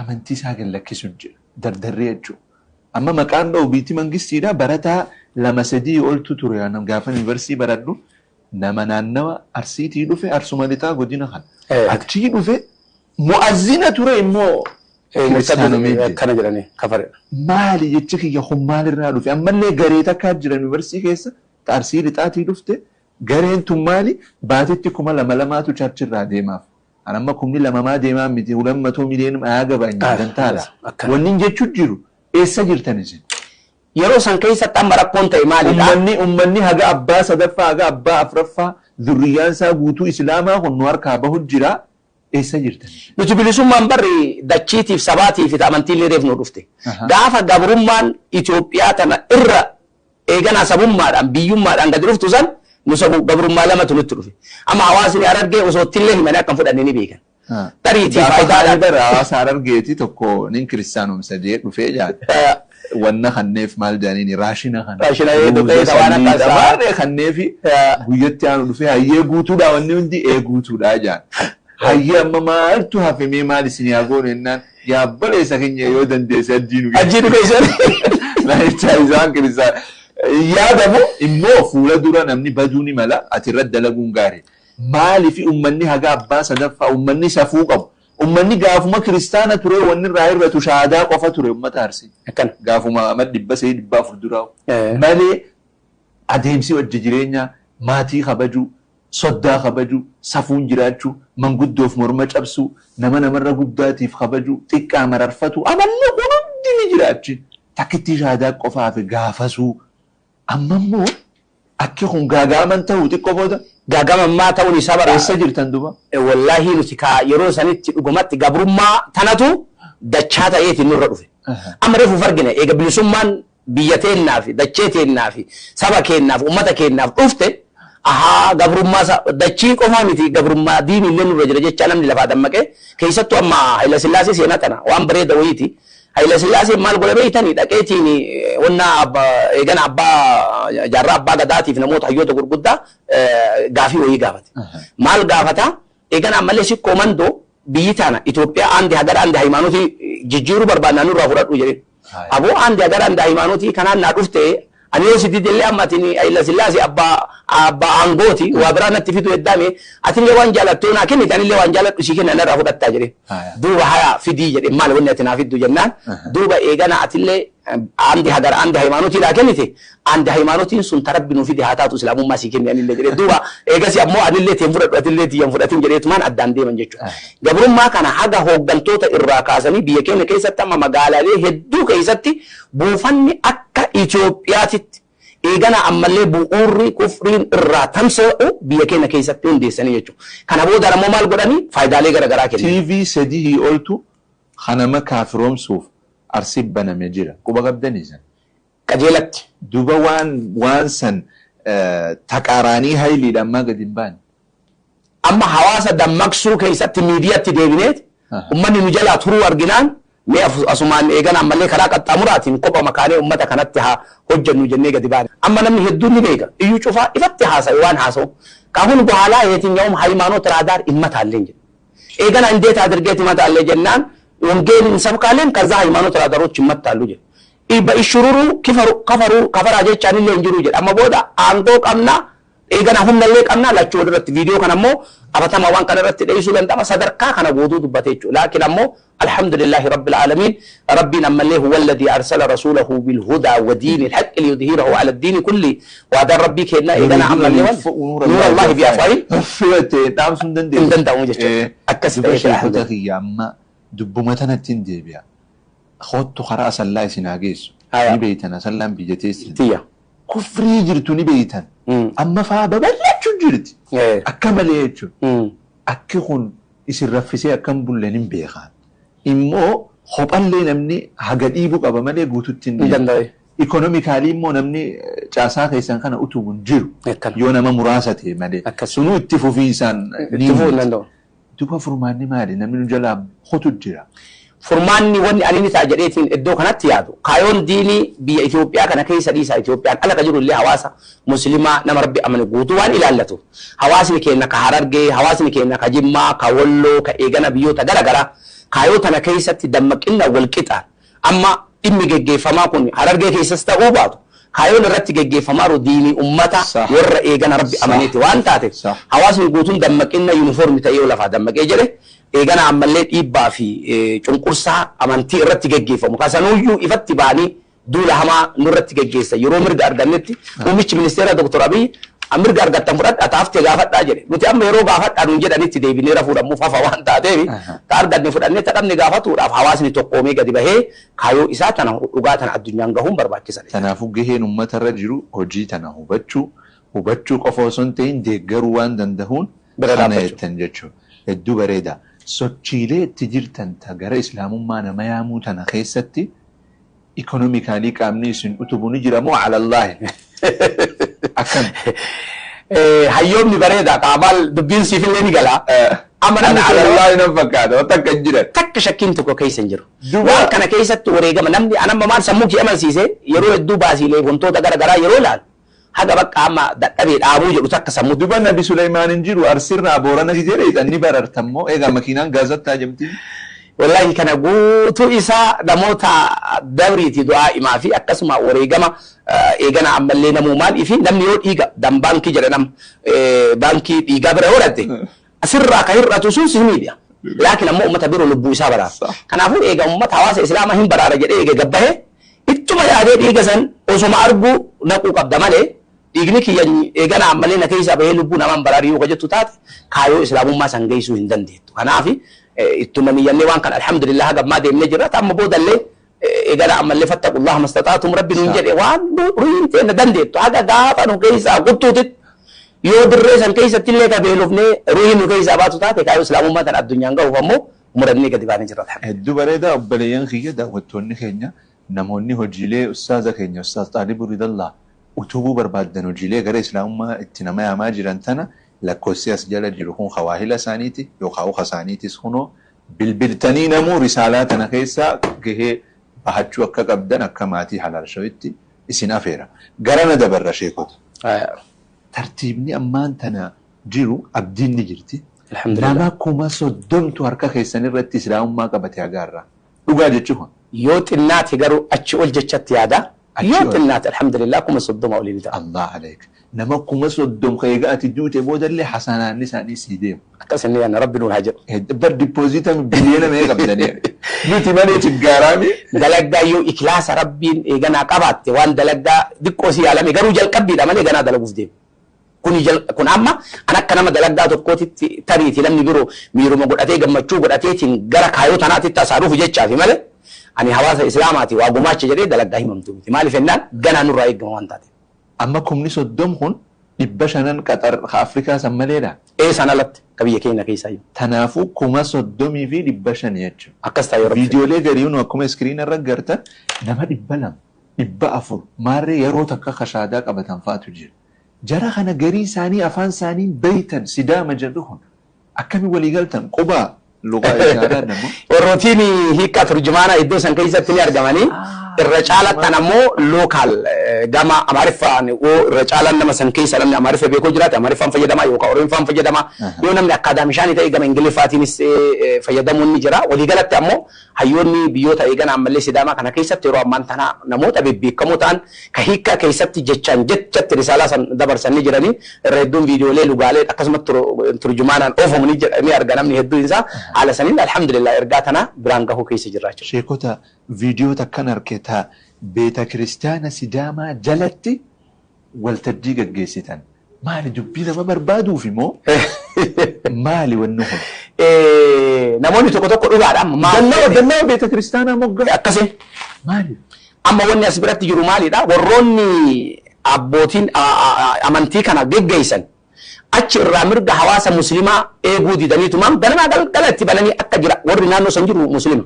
amantii isaa gad lakkisu jira. Dardarree jechuudha. Amma maqaan dha'u biitti mangistiidha barataa 2 3 oltu ture gaafa yuunivarsiitii baradhu nama naannawa Arsiitii dhufe Arsuma lixaa godina kana. Achii dhufe mu'azzina ture immoo kiristaanumee jira. Akkana jedhanii kafaredha. Maali jechi kiyya kun maalirraa dhufe? Ammallee garee takkaa jira yuunivarsiitii keessa Arsii lixaatii dhufte gareen tun maali baatitti 2000 lamaatu charchirraa deemaaf. An amma 2000 maa deemaa miti 200 miliyoona haa gabaanyi dantaadha. Wanni jechuun jiru eessa jirtan isin? Yeroo san keessatti amma rakkoon ta'e maalidha? Uummanni haga abbaa sadaffaa haga abbaa afuraffaa zurriyyaan isaa guutuu islaamaa kun nu harkaa bahu jira eessa jirtan? Nuti bilisummaan barri dachiitiif sabaatiif amantiillee reef nu dhufte. Gaafa gabrummaan Itoophiyaa tana irra eeganaa sabummaadhaan biyyummaadhaan gadi dhuftu san nu sabu gabrummaa lamatu nutti dhufe. Amma hawaasni Harargee osoo ittillee himanii akka hin fudhanne ni beekan. Tariitii faayidaadhaan. Gaafa hawaasa Harargeeti tokko nin kiristaanumsa jee dhufee jaadha. Wanna kanneef maal jedhaniini raashina kana. Raashina eedu waan akka isaa. Maarree kanneefi guyyatti aanu dhufee hayyee guutuudha wanni hundi ee guutuudha jedhan. Hayyee amma maaltu hafe mee maal isin haa goonu jennaan yaabboleessa keenya yoo dandeesse ajjii nu Ajjii nu geessan. Namicha isaan kiristaan. Yaadamu immoo fuula dura namni baduu ni mala ati irratti dalaguun gaarii. Maaliif uummanni haga abbaa sadaffaa uummanni safuu qabu. Uummanni gaafuma kiristaana ture wanni irraa hir'atu shaadaa qofa ture uummata Arsii. Akkana. Gaafuma amma 300 400 duraa. Malee adeemsi hojii jireenyaa maatii kabajuu, soddaa kabajuu, safuun jiraachuu, manguddoof morma cabsuu, nama namarra guddaatiif kabajuu, xiqqaa mararfatu amallee kun hundi ni jiraachi. Takkitti shaadaa qofaaf gaafasuu. Amma immoo akki kun gaagaaman ta'uu xiqqoo booda. Gaagamammaa ta'uun isaa bara. Eessa jirtan duuba? Wallaahi nuti kaa yeroo sanitti dhugumatti gabrummaa tanatu dachaa ta'eetiin nurra dhufe. Amma reefu argina eega bilisummaan biyya teennaa fi dachee teennaa fi saba keennaaf uummata keennaaf dhufte ahaa gabrummaa dachii qofaa miti gabrummaa diinii illee nurra jira jechaa namni lafaa dammaqee keessattuu amma Hayila Sillaasee seenaa tana waan bareeda wayiiti. Hayila Sillaasee maal godhe beeytanii dhaqeetiin wanna eegana abbaa jaarraa abbaa gadaatiif namoota hayyoota gurguddaa gaafii wayii gaafate. Maal gaafata? Eegana ammallee sikkoo mandoo biyyi tana Itoophiyaa aandi hagara aandi hayimaanotii jijjiiruu barbaadnaa nurraa fudhadhu jedheen. Aboo aandi hagara aandi hayimaanotii kanaan naa dhufte ani yoo si didellee amma atin Hayila Sillaasee abbaa aangooti waa biraa natti fidu heddaame atillee waan jaalattu naa kennite anillee waan jaaladhu sii kenna narraa fudhattaa jedheen. Duuba haya fidii jedhe maal wanni ati naa fiddu jennaan duuba eegana atillee aandi hagara aandi hayimaanotii naa kennite aandi hayimaanotiin sun tarabbi nuu fide haa taatu islaamummaa sii kenne anillee jedhe duuba eegasi ammoo anillee teen fudhadhu atillee tiyyan fudhatin jedheetumaan addaan deeman jechuudha. Gabrummaa kana haga hooggantoota irraa kaasanii biyya keenya keessatti amma magaalaalee hedduu keessatti buufanni akka Itoophiyaatitti eegana ammallee bu'uurri kufriin irraa tamsa'u biyya keenya keessatti hundeessanii jechuudha. Kana booda ammoo maal godhanii faayidaalee garaagaraa kennu. TV 3 oltu kanama kaafiroomsuuf Arsii banamee jira. Quba qabdanii san. Qajeelatti. Duuba waan san taqaaraanii hayiliidhaan maa gadi hin baane. Amma hawaasa dammaqsuu keessatti miidiyaatti deebineet Ummanni nu jalaa turuu arginaan mee asumaan eegan ammallee karaa qaxxaamuraatiin kopha makaanee ummata kanatti haa hojjennu jennee gadi baane. Amma namni hedduun ni beeka. Iyyuu cufaa ifatti haasa'e waan haasa'u. ካሁን በኋላ የትኛውም ሃይማኖት ራዳር ይመታልኝ ኤገና እንዴት አድርጌ ትመታለህ ጀናን ወንጌል እንሰብካለን ከዛ ሃይማኖት ራዳሮች ይመታሉ ጀ በኢሽሩሩ ከፈሩ ከፈሩ ከፈራ ጀቻን ለእንጅሩ ጀ አማ ቦዳ አንጎ ቀምና ኤገና ሁምነሌ ቀምና ላቹ ወደረት ቪዲዮ ከነሞ አበተማ ዋን ከነረት ደይሱ ለንዳማ ሰደርካ ከነ ጎዱ ዱበቴቹ ላኪን አሞ الحمد لله رب العالمين ربنا من هو الذي أرسل رسوله بالهدى ودين الحق ليظهره على الدين كله وهذا ربي كنا إذا عمل نور الله بأفواههم خدت خرا سلاي سناجيس نبيتنا سلام بيجتيس كفري جرتو نبيتن أما فا ببلتشو جرت أكمل يجو أكيخون يصير رفسي أكم بولنين بيخان immoo kophallee namni haga dhiibuu qaba malee guututti hin danda'e. Ikonomikaalii immoo namni caasaa keessan kana utubu hin jiru. Yoo nama muraasa ta'e malee. Sunuu itti fufiinsaan ni danda'u. Duuba furmaanni maali? Namni nu jalaa hotu jira. Furmaanni wanni ani ni ta'a jedheetiin iddoo kanatti yaadu. Kaayoon diinii biyya Itoophiyaa kana keessa dhiisaa Itoophiyaan ala ka jiru illee hawaasa musliimaa nama rabbi amane guutuu waan ilaallatu. Hawaasni keenya ka Harargee, hawaasni keenya ka Jimmaa, ka Walloo, ka Eegana biyyoota gara garaa. Kaayoo tana keessatti dammaqinna wal qixaan amma dhimmi geggeeffamaa kun Harargee keessas ta'uu baatu kaayoon irratti geggeeffamaa jiru diinii ummata warra eegana rabbi amaneeti waan taateef hawaasni guutuun dammaqinna yuunifoormi ta'ee lafaa dammaqee jedhe eegana ammallee dhiibbaa fi cunqursaa amantii irratti geggeeffamu kasanuyyuu ifatti ba'anii duula hamaa nurratti geggeessa yeroo mirga argannetti muummichi ministeera Dr. Abiy mirga argattan fudhadhaa taaftee gaafadhaa jedhe nuti amma yeroo gaafadhaa nuun jedhanitti deebinee rafuudhamuuf hafa waan taateef ta arganne fudhannee ta dhabne gaafatuudhaaf hawaasni tokkoomee gadi bahee kaayoo isaa tana dhugaa tana addunyaan gahuun barbaachisaadha. Kanaafuu gaheen uummatarra jiru hojii tana hubachuu qofa osoo hin ta'in deeggaruu waan danda'uun kana jettan jechuudha. Hedduu bareeda. Sochiilee itti jirtan ta gara islaamummaa nama yaamuu tana keessatti ikonomikaalii qaamni isin utubu ni jira moo alallaahi? Akkam. Hayyoomni bareeda qaamaal dubbiin siifillee ni gala. Amma namni alallaahi nan fakkaata waan takka hin jiran. Takka shakkiin tokko keessa hin jiru. Waan kana keessatti wareegama namni anamma maal sammuu kee amansiise yeroo hedduu baasiilee wantoota gara garaa yeroo ilaalu haga bakka amma dadhabee dhaabuu jedhu takka sammuu. Duba Nabi Suleymaan hin jiru Arsirraa Boorana jedhee ni barartammoo egaa makiinaan gaazattaa jemti. Wallahi kana guutuu isaa namoota dabriiti du'aa himaa fi akkasuma wareegama eegana ammallee namuu maaliif namni yoo dhiiga dan baankii jedha nam baankii dhiigaa bira horatte asirraa ka hir'atu sun si miidha. Laakiin ammoo uummata biroo lubbuu isaa baraara. Kanaafuu eega uummata hawaasa islaamaa hin baraara jedhee eega gabbahe ittuma yaadee dhiiga san osoma arguu naquu qabda malee dhiigni kiyya eegana ammallee na keessaa bahee lubbuu namaan baraarii yoo jettu taate kaayoo islaamummaa san geessuu hin dandeettu. Kanaaf ittuma niyyannee waan kana alhamdulillah haga ammaa deemnee jirra. Amma boodallee eegana ammallee fattaqullaha mastataatum rabbi nuun jedhe waan ruhiin teenna dandeettu haga gaafa nu keessaa kuttuutitti yoo dirree san keessatti illee ka beelofnee ruhiin nu keessaa baatu taate kaayoo islaamummaa tan addunyaan gahuuf ammoo murannee gadi baanee jirra. Hedduu bareedaa obboleeyyan kiyya daawwattoonni keenya namoonni hojiilee ustaaza keenya ustaaz Xaalibuu Ridallaa utubuu barbaaddan hojiilee gara islaamummaa itti nama yaamaa jiran tana lakkoofsi as jala jiru kun hawaahila isaaniiti yookaan uka isaaniitis kunoo bilbiltanii namuu risaalaa tana keessaa gahee bahachuu akka qabdan akka maatii Halaal Showitti isin afeera. Garana dabarra sheekota. Tartiibni ammaan tana jiru abdiin ni jirti. Nama 30,000 harka keessan irratti islaamummaa qabate agaarra. Dhugaa jechuun. Yoo xinnaate garuu achi ol jechatti yaada. Yoo xinnaate alhamdulillah 30,000 olii ta'a. Allah aleek. Nama 30,000 egaa ati duute boodallee hasanaanni isaanii sii deemu. Akkas inni yaadna rabbi nuun haa jedhu. Bar dippooziita biliyoona meeqa qabdanii? Nuti malee ciggaaraami. Dalaggaa yoo ikhlaasa rabbiin eeganaa qabaatte waan dalaggaa xiqqoo si yaalame garuu jalqabbiidha malee ganaa dalaguuf deemu. Kun amma an akka nama dalaggaa tokkootitti tariiti namni biroo miiruma godhatee gammachuu godhateetiin gara kaayoo tanaatitti tasaaruuf jechaafi malee ani hawaasa islaamaati waa gumaacha jedhee dalaggaa himamtu miti. Maaliif jennaan ganaa nurraa eegama waan taateef. Amma 30,000 kun 500 Qaxar Afrikaa san maleedha. Ee san alatti ka biyya keenya keessaa jiru. Kanaafuu 30,500 jechuudha. Akkas ta'e yeroo. Viidiyoolee gariin akkuma iskiriina irra gartan nama 200 400 maarree yeroo takka kashaadaa qabatan fa'aatu jira. Jara kana garii isaanii afaan isaanii beeytan sidaama jedhu kun akkami walii galtan qubaa Lugaa ishaaraan ammoo. Warrootiin hiikkaa turjumaana iddoo san keessatti ni argamanii irra caalattan ammoo local gama Amaariffaan yoo irra caalaan nama san keessa namni Amaariffa beekuu jiraate Amaariffaan fayyadamaa yookaan Oromiffaan fayyadamaa yoo namni akkaadaamishaanii ta'e gama Ingiliffaatiinis fayyadamuun ni jira. Waliigalatti ammoo hayyoonni biyyoota eegan ammallee Sidaamaa kana keessatti yeroo ammaan tana namoota bebbeekamoo ta'an ka hiikkaa keessatti jechaan jechatti risaalaa san dabarsan ni jiranii irra hedduun viidiyoolee lugaalee akkasumas turjumaanaan oofamu ni jedha ni arga namni hedduun isaa haala saniin alhamdulillah ergaa tana biraan gahuu keessa jirra jechuudha. Sheekota viidiyoo takkan arge beeta kiristaana Sidaamaa jalatti waltajjii gaggeessitan. Maali dubbii nama barbaaduuf immoo maali wanni kun? Namoonni tokko tokko dhugaadha. Dallaa beeta kiristaanaa moggaa. Akkasii. Maali? Amma wanni as biratti jiru maalidha? Warroonni abbootiin amantii kana geggeessan achi irraa mirga hawaasa musliimaa eeguu didaniitumaan ganamaa galgala itti bananii akka jira warri naannoo san jiru muslima.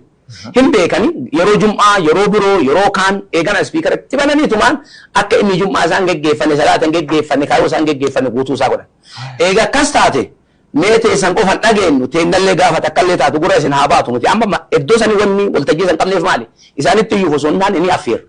Hin beekani yeroo jum'aa yeroo biroo yeroo kaan eegana ispiikara itti bananiitumaan akka inni jum'aa isaan geggeeffanne salaatan geggeeffanne kaayoo isaan geggeeffanne guutuu isaa godhan. Eega akkas taate mee teessan qofan dhageenyu teennallee gaafa takkallee taatu gurra isin haa baatu nuti amma iddoo sanii wanni waltajjii san qabneef maali? Isaanitti iyyuu osoo hin taane ni affeera.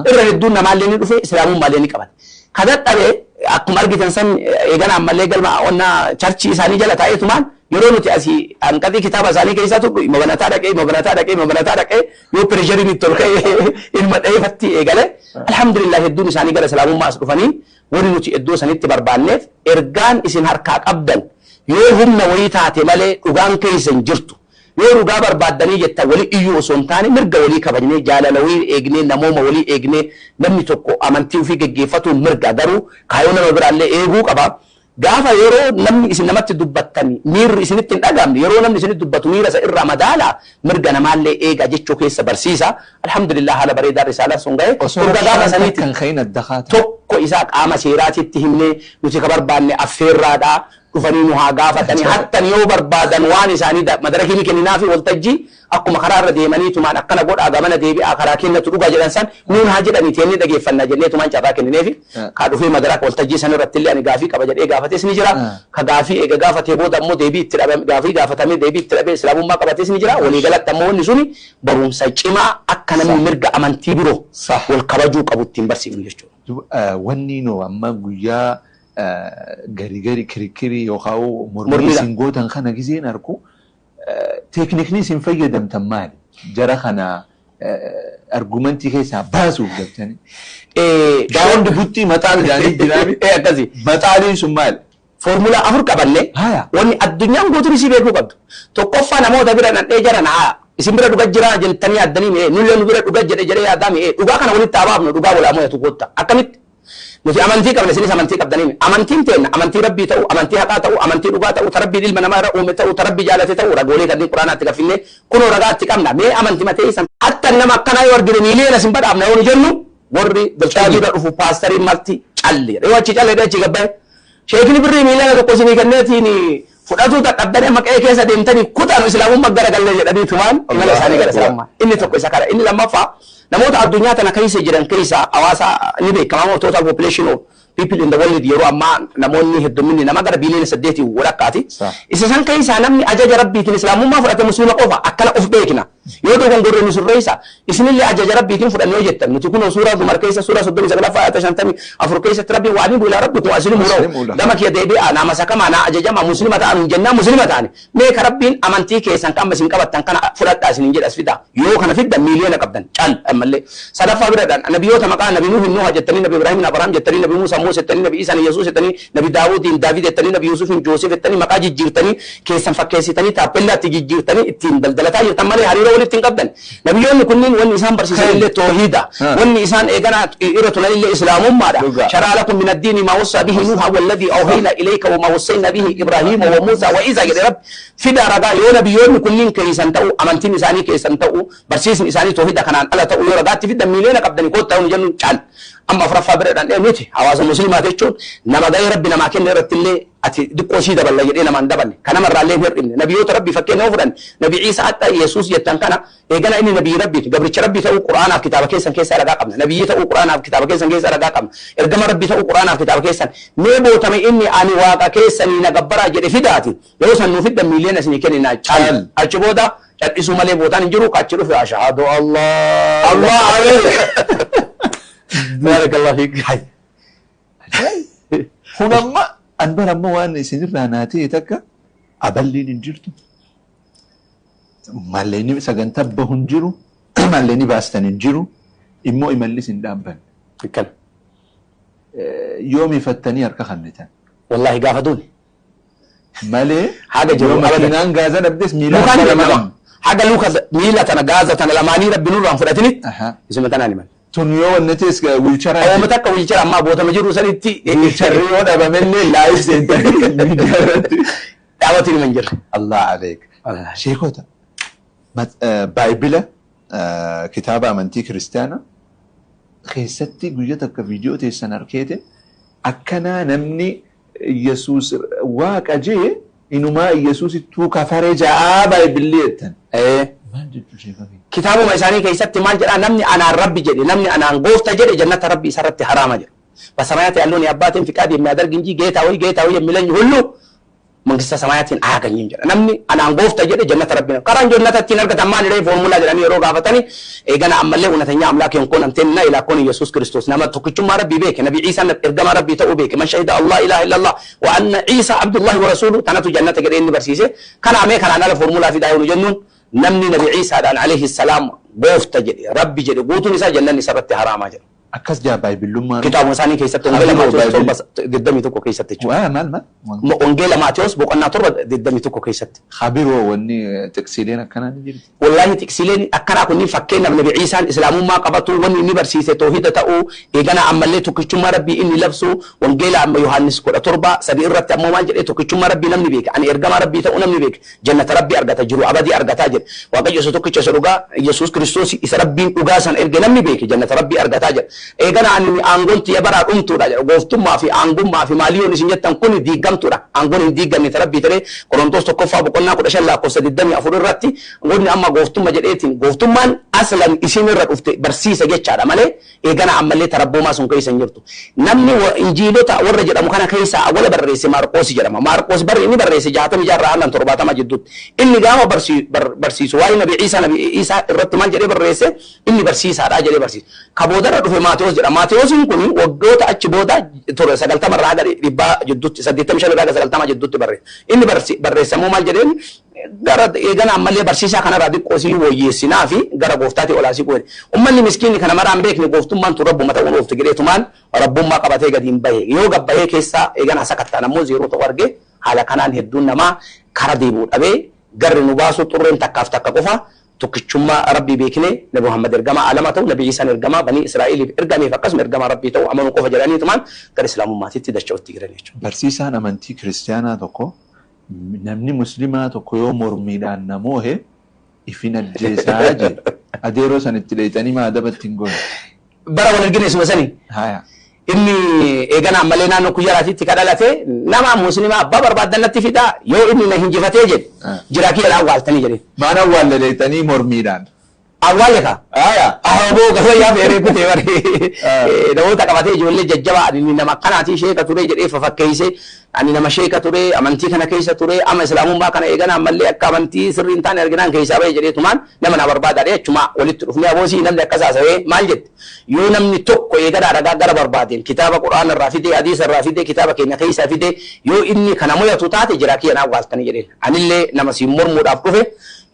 Irra hedduun namaallee ni dhufe islaamummaallee ni qabate. Ka dadhabe akkuma argitan san eegana ammallee galma onnaa charchii isaanii jala taa'eetumaan yeroo nuti asii hanqaxii kitaaba isaanii keessaa turru ima banataa dhaqee ima banataa dhaqee ima banataa dhaqee yoo pireeshariin itti ol ka'e ilma dheefatti eegale alhamdulillah hedduun isaanii gara islaamummaa as dhufanii warri nuti iddoo sanitti barbaanneef ergaan isin harkaa qabdan yoo humna wayii taate malee dhugaan keessa hin jirtu. Yoo dhugaa barbaaddanii jettan walii iyyuu osoo hin taane mirga walii kabajnee jaalala walii eegnee namooma walii eegnee namni tokko amantii ofii geggeeffatuun mirga garuu kaayoo nama biraallee eeguu qaba. Gaafa yeroo namni isin namatti dubbattan miirri isinitti hin dhagahamne yeroo namni isinitti dubbatu miira isa irraa madaala mirga namaallee eegaa jechuu keessa barsiisa. Alhamdulillah haala bareedaa risaalaan sun ga'e. Osoo Erga gaafa saniitti kan ka'in adda kaata. tokko isaa qaama seeraatitti himnee nuti ka barbaanne affeerraadhaa dhufanii nu haa gaafatanii hattan yoo barbaadan waan isaanii madarakii ni kenninaafi waltajjii akkuma karaa irra deemanii tumaan akkana godhaa gamana deebi'aa karaa kennatu dhugaa jedhan san nuun haa jedhanii teennee dhageeffannaa jennee tumaan carraa kennineefi kaa dhufee madaraka waltajjii san irratti illee ani gaafii qaba jedhee gaafates ni jira ka gaafii eega gaafatee booda ammoo deebii itti dhabe gaafii gaafatamee deebii itti dhabee islaamummaa qabates ni jira waliigalatti ammoo wanni suni barumsa cimaa akka namni mirga amantii biroo wal kabajuu qabu ittiin barsiifnu jechuudha. Wanni noo amma guyyaa gari gari kirikiri yookaan mormii Mormiidha. isin gootan kana giseen argu teeknikni isin fayyadamtan maali? Jara kana argumentii keessaa baasuuf jettanii. Daawwanni butti maxaal jedhanii jiraami. Akkasii. Maxaaliin sun maali? Foormulaa afur qabanne Haya. wanni addunyaan guutuun isii beekuu qabdu. Tokkoffaa namoota bira dhaqee jara naa isin bira dhugaa jira jettanii yaaddanii mi'ee nullee nu bira dhugaa jedhe jedhee yaaddaa mi'ee dhugaa kana walitti haa baafnu dhugaa walaa mo'atu goota akkamitti? Nuti amantii qabna isinis amantii qabdanii mi? Amantiin teenna amantii rabbii ta'u amantii haqaa ta'u amantii dhugaa ta'u ta rabbiin ilma namaa irra uume ta'u ta rabbii jaalate ta'u ragoolee kanneen quraanaatti gaffinne kunoo ragaa itti qabna mee amantii matee isan hatta nama akkanaa yoo argine miiliyoona isin badhaafna yoo nu jennu warri bilchaatuudha dhufu paastariin marti calli yoo achi calli achi gabbaye sheekni birrii miiliyoona tokko isinii kenneetiin fudhatuu dadhabdanii amma qe'ee keessa deemtanii kutaan islaamummaa garagallee jedhanii tumaan imala isaanii gara islaamummaa inni tokko isa kana inni lammaffaa namoota addunyaa tana keessa jiran keessa hawaasa ni beekama total population of people in the world yeroo ammaa namoonni hedduminni nama gara biiliyoona 8 walakkaati. Isa san keessaa namni ajaja rabbiitiin islaamummaa fudhate musliima qofa akkana of beekna. Yoo dogongorre nu sirreessa isinillee ajaja rabbiitiin fudhanne yoo jettan nuti kunoo suuraa Zumar keessa suuraa 39 ayata 54 keessatti rabbiin waa ni ilaa rabbikum aslimu lahu gama kiyya deebi'aa naa masakamaa naa ajajamaa muslima ta'an hin jennaa muslima ta'ani mee ka rabbiin amantii keessan kan amma isin qabattan kana fudhadhaa isin hin jedhas fida yoo kana fidda miiliyoona qabdan cal ammallee sadaffaa biradhaan nabiyyoota maqaa nabi Nuuhin Nuuha jettanii nabi Ibraahimin Abrahaam jettanii nabi Muusaa Muusaa jettanii nabi Iisaan Yesuus jettanii nabi Daawudiin Daavid jettanii nabi Yuusufin Joosef jettanii maqaa jijjiirtanii keessan fakkeessitanii taappellaatti jijjiirtanii ittiin daldalataa jirtan malee hariiroo walitti hin qabdan. Nabiyyoonni kunniin wanni isaan barsiisan illee toohiida. Wanni isaan eegana irra turan illee islaamummaadha. Sharaa lakum min addiini maa wassaa bihi Nuuha walladhi awhayna ilayka wa maa wassayna bihi Ibraahiima wa Muusaa wa Iisaa jedhe Rabbi. Fida ragaa yoo nabiyyoonni kunniin keessan ta'u amantiin isaanii keessan ta'u barsiisni isaanii toohiida kanaan ala ta'u yoo ragaatti fiddan miiliyoona qabdanii koottaa nu jennu caal. Amma afuraffaa bira dhandhee nuti hawaasa musliimaa jechuun nama gahee rabbi namaa kenne irratti illee Ati diqqoo sii daballa jedhee namaan daballe. Kanamarraallee hin hir'ifne. Nabiyyoota Rabbii fakkeenya yoo fudhanne, Nabi Ciisaa hatta Yesuus jettan kana eegala inni nabiyyi Rabbiiti. Gabricha Rabbii ta'uu Qur'aanaaf kitaaba keessan keessaa ragaa qabna. Nabiyyi ta'uu Qur'aanaaf kitaaba keessan keessaa ragaa qabna. Ergama Rabbii ta'uu Qur'aanaaf kitaaba keessan. Mee bootame inni ani waaqa keessanii na gabbaraa jedhe fidaati. Yeroo san nuu fiddan miiliyoona isinii kenninaa caal. Achi booda cal'isuu malee bootaan hin jiru achi dhufe ashhadu Allah. Allah alayk. Barakallahu fiik. Kun amma an bara amma waan isinirraa naa ta'e takka aballiin hin jirtu. Malleenni sagantaa bahu hin jiru. Malleenni baastan hin jiru. Immoo imallis hin dhaabbanne. Akkana. Yoom ifattanii harka kennitan? Wallaahi gaafa duune. Malee Haga jiru yoo abadan. makiinaan gaaza dhabdes miilaan Lukaan lama lama. Haga luka miila tana gaaza tana lamaanii rabbi nurraan fudhatinitti. Aha. Isuma tanaan himan. Tun yoo wanni ta'es wiilcharaa Ooma takka wiilchara ammaa bootama jiru sanitti wiilcharri yoo dhabamellee live seentanii miidiyaa irratti. dhaabatiin himan jirre. Allah aleek. Sheekota baayibila kitaaba amantii kiristaanaa keessatti guyyaa takka viidiyoo teessan arkeete akkanaa namni Yesuus waaqa jee inumaa Yesuusittuu kafaree ja'aa baayibilli jettan. Maal jechuu sheeka kiyya? Kitaabuma isaanii keessatti maal jedhaa namni anaan rabbi jedhe namni anaan goofta jedhe jannata rabbi isarratti haraama jedha. በሰማያት ያለውን የአባቴን ፍቃድ የሚያደርግ እንጂ ጌታ ሆይ ጌታ ሆይ የሚለኝ ሁሉ መንግስተ ሰማያትን አያገኝም jedha. Namni anaan goofta jedhe jannata rabbi karaan jannata ittiin argatan maal jedhee foormulaa jedhanii yeroo gaafatanii eegana ammallee እውነተኛ አምላክ የሆንከውን አንተንና የላከውን ኢየሱስ ክርስቶስ nama tokkichummaa rabbii beeke nabi Ciisaan ergamaa rabbii ta'uu beeke man shahida Allah ilaha illallah wa anna Ciisa abdullahi wa rasuuluhu tanatu jannata jedhee inni barsiise kana mee kanaan ala foormulaa fidaa yoo nu jennuun namni nabi Ciisaadhaan alayhi salaam goofta jedhe rabbi jedhe guutuun isaa jannanni isarratti haraamaa jedha. Akkas jaa baayibillummaan. Kitaabuma isaanii keessatti Wangeela Maatiyos 7:21 keessatti jechuudha. Waa maal maal? Wangeela Maatiyos boqonnaa 7:21 keessatti. Habiroo wanni tiqsiileen akkanaa ni jirti. Wallaahi tiqsiileen akkanaa kunniin fakkeenyaaf Nabi Ciisaan islaamummaa qabatu wanni inni barsiise toohida ta'uu eegana ammallee tokkichummaa rabbii inni labsu Wangeela amma Yohaannis 17:3 irratti ammoo maal jedhee tokkichummaa rabbii namni beeke ani ergamaa rabbii ta'uu namni beeke jannata rabbii argata jiru abadii argataa jedhe Waaqayyo isa tokkicha isa dhugaa Yesuus Kiristoos isa rabbiin dhugaa san erge namni beeke jannata rabbii argataa jedhe. Eegana ani aangoon tiyya baraa dhumtuudha jedha gooftummaa fi aangummaa fi maaliyoon isin jettan kun diigamtuudha aangoon hin diigamne ta rabbii ta'ee Qorontoos tokkoffaa boqonnaa 15 lakkoofsa 24 irratti wanni amma gooftummaa jedheetiin gooftummaan aslan isin irra dhufte barsiisa jechaadha malee eegana ammallee tarabboomaa sun keessa hin jirtu. Namni injiilota warra jedhamu kana keessaa awwala barreesse Maarqoos jedhama. Maarqoos barri inni barreesse 66 irraa hanga 70 jidduutti. Inni gaafa barsiisu waa'ee Nabi Ciisaa Nabi Ciisaa irratti maal jedhee barreesse inni barsiisaadha jedhee barsiisa. Ka boodarra dhufe Maatewos jedha. Maatewosiin kun waggoota achi booda ture 90 irraa hanga 100 jidduutti 85 irraa hanga 90 jidduutti barreesse. Inni barreessamuu maal jedheen gara eegana ammallee barsiisaa kanarraa xiqqoo sii wayyeessinaa fi gara gooftaatti olaasii godhe. Uummanni miskiinni kana maraan beekne gooftummaan tun rabbuma ta'uun ooftu jedheetumaan rabbummaa qabatee gadi hin bahe. Yoo gabbayee keessaa eegana sakattaan ammoo zeeroo ta'u arge haala kanaan hedduun namaa kara deebi'u dhabee garri nu baasu xurreen takkaaf takka qofa tokkichummaa rabbii beekne Nabi Muhammad ergamaa alama ta'u Nabi Ciisaan ergamaa banii Israa'eliif ergameef akkasuma ergamaa rabbii ta'u amanuu qofa jedhaniitumaan gara islaamummaatitti dacha'utti jiran jechuudha. Barsiisaan amantii kiristaanaa tokko namni muslimaa tokko yoo mormiidhaan namoohe ifin ajjeesaa jedhe. Adeeroo san itti dheeyxanii maadabatti hin goone. Bara wal argine isuma sani. Haya. Inni eegana ammallee naannoo Kuyyaraatitti ka dhalate nama muslimaa abbaa barbaaddan natti fidaa yoo inni na hinjifatee jedhe jiraa kiyya awwaaltanii jedhe. Maan awwaalle dheeyxanii mormiidhaan? Awwaalle ka. Haya. Ahoboo gaafa yaa feeree kutee bare namoota qabatee ijoollee jajjabaa ani nama akkanaatii sheeka ture jedhee fafakkeessee ani nama sheeka ture amantii kana keessa ture amma islaamummaa kana eegana ammallee akka amantii sirrii hin taane arginaan keessaa bahe jedheetumaan nama na barbaadaadha jechumaa walitti dhufnee aboosii namni akkas haasawee maal jette yoo namni tokko eeganaa ragaa gara barbaadeen kitaaba quraana irraa fidee hadiisa irraa fidee kitaaba keenya keessaa fidee yoo inni kana moyatu taate jiraa kiyya naa awwaaltanii jedheen anillee nama siin mormuudhaaf dhufe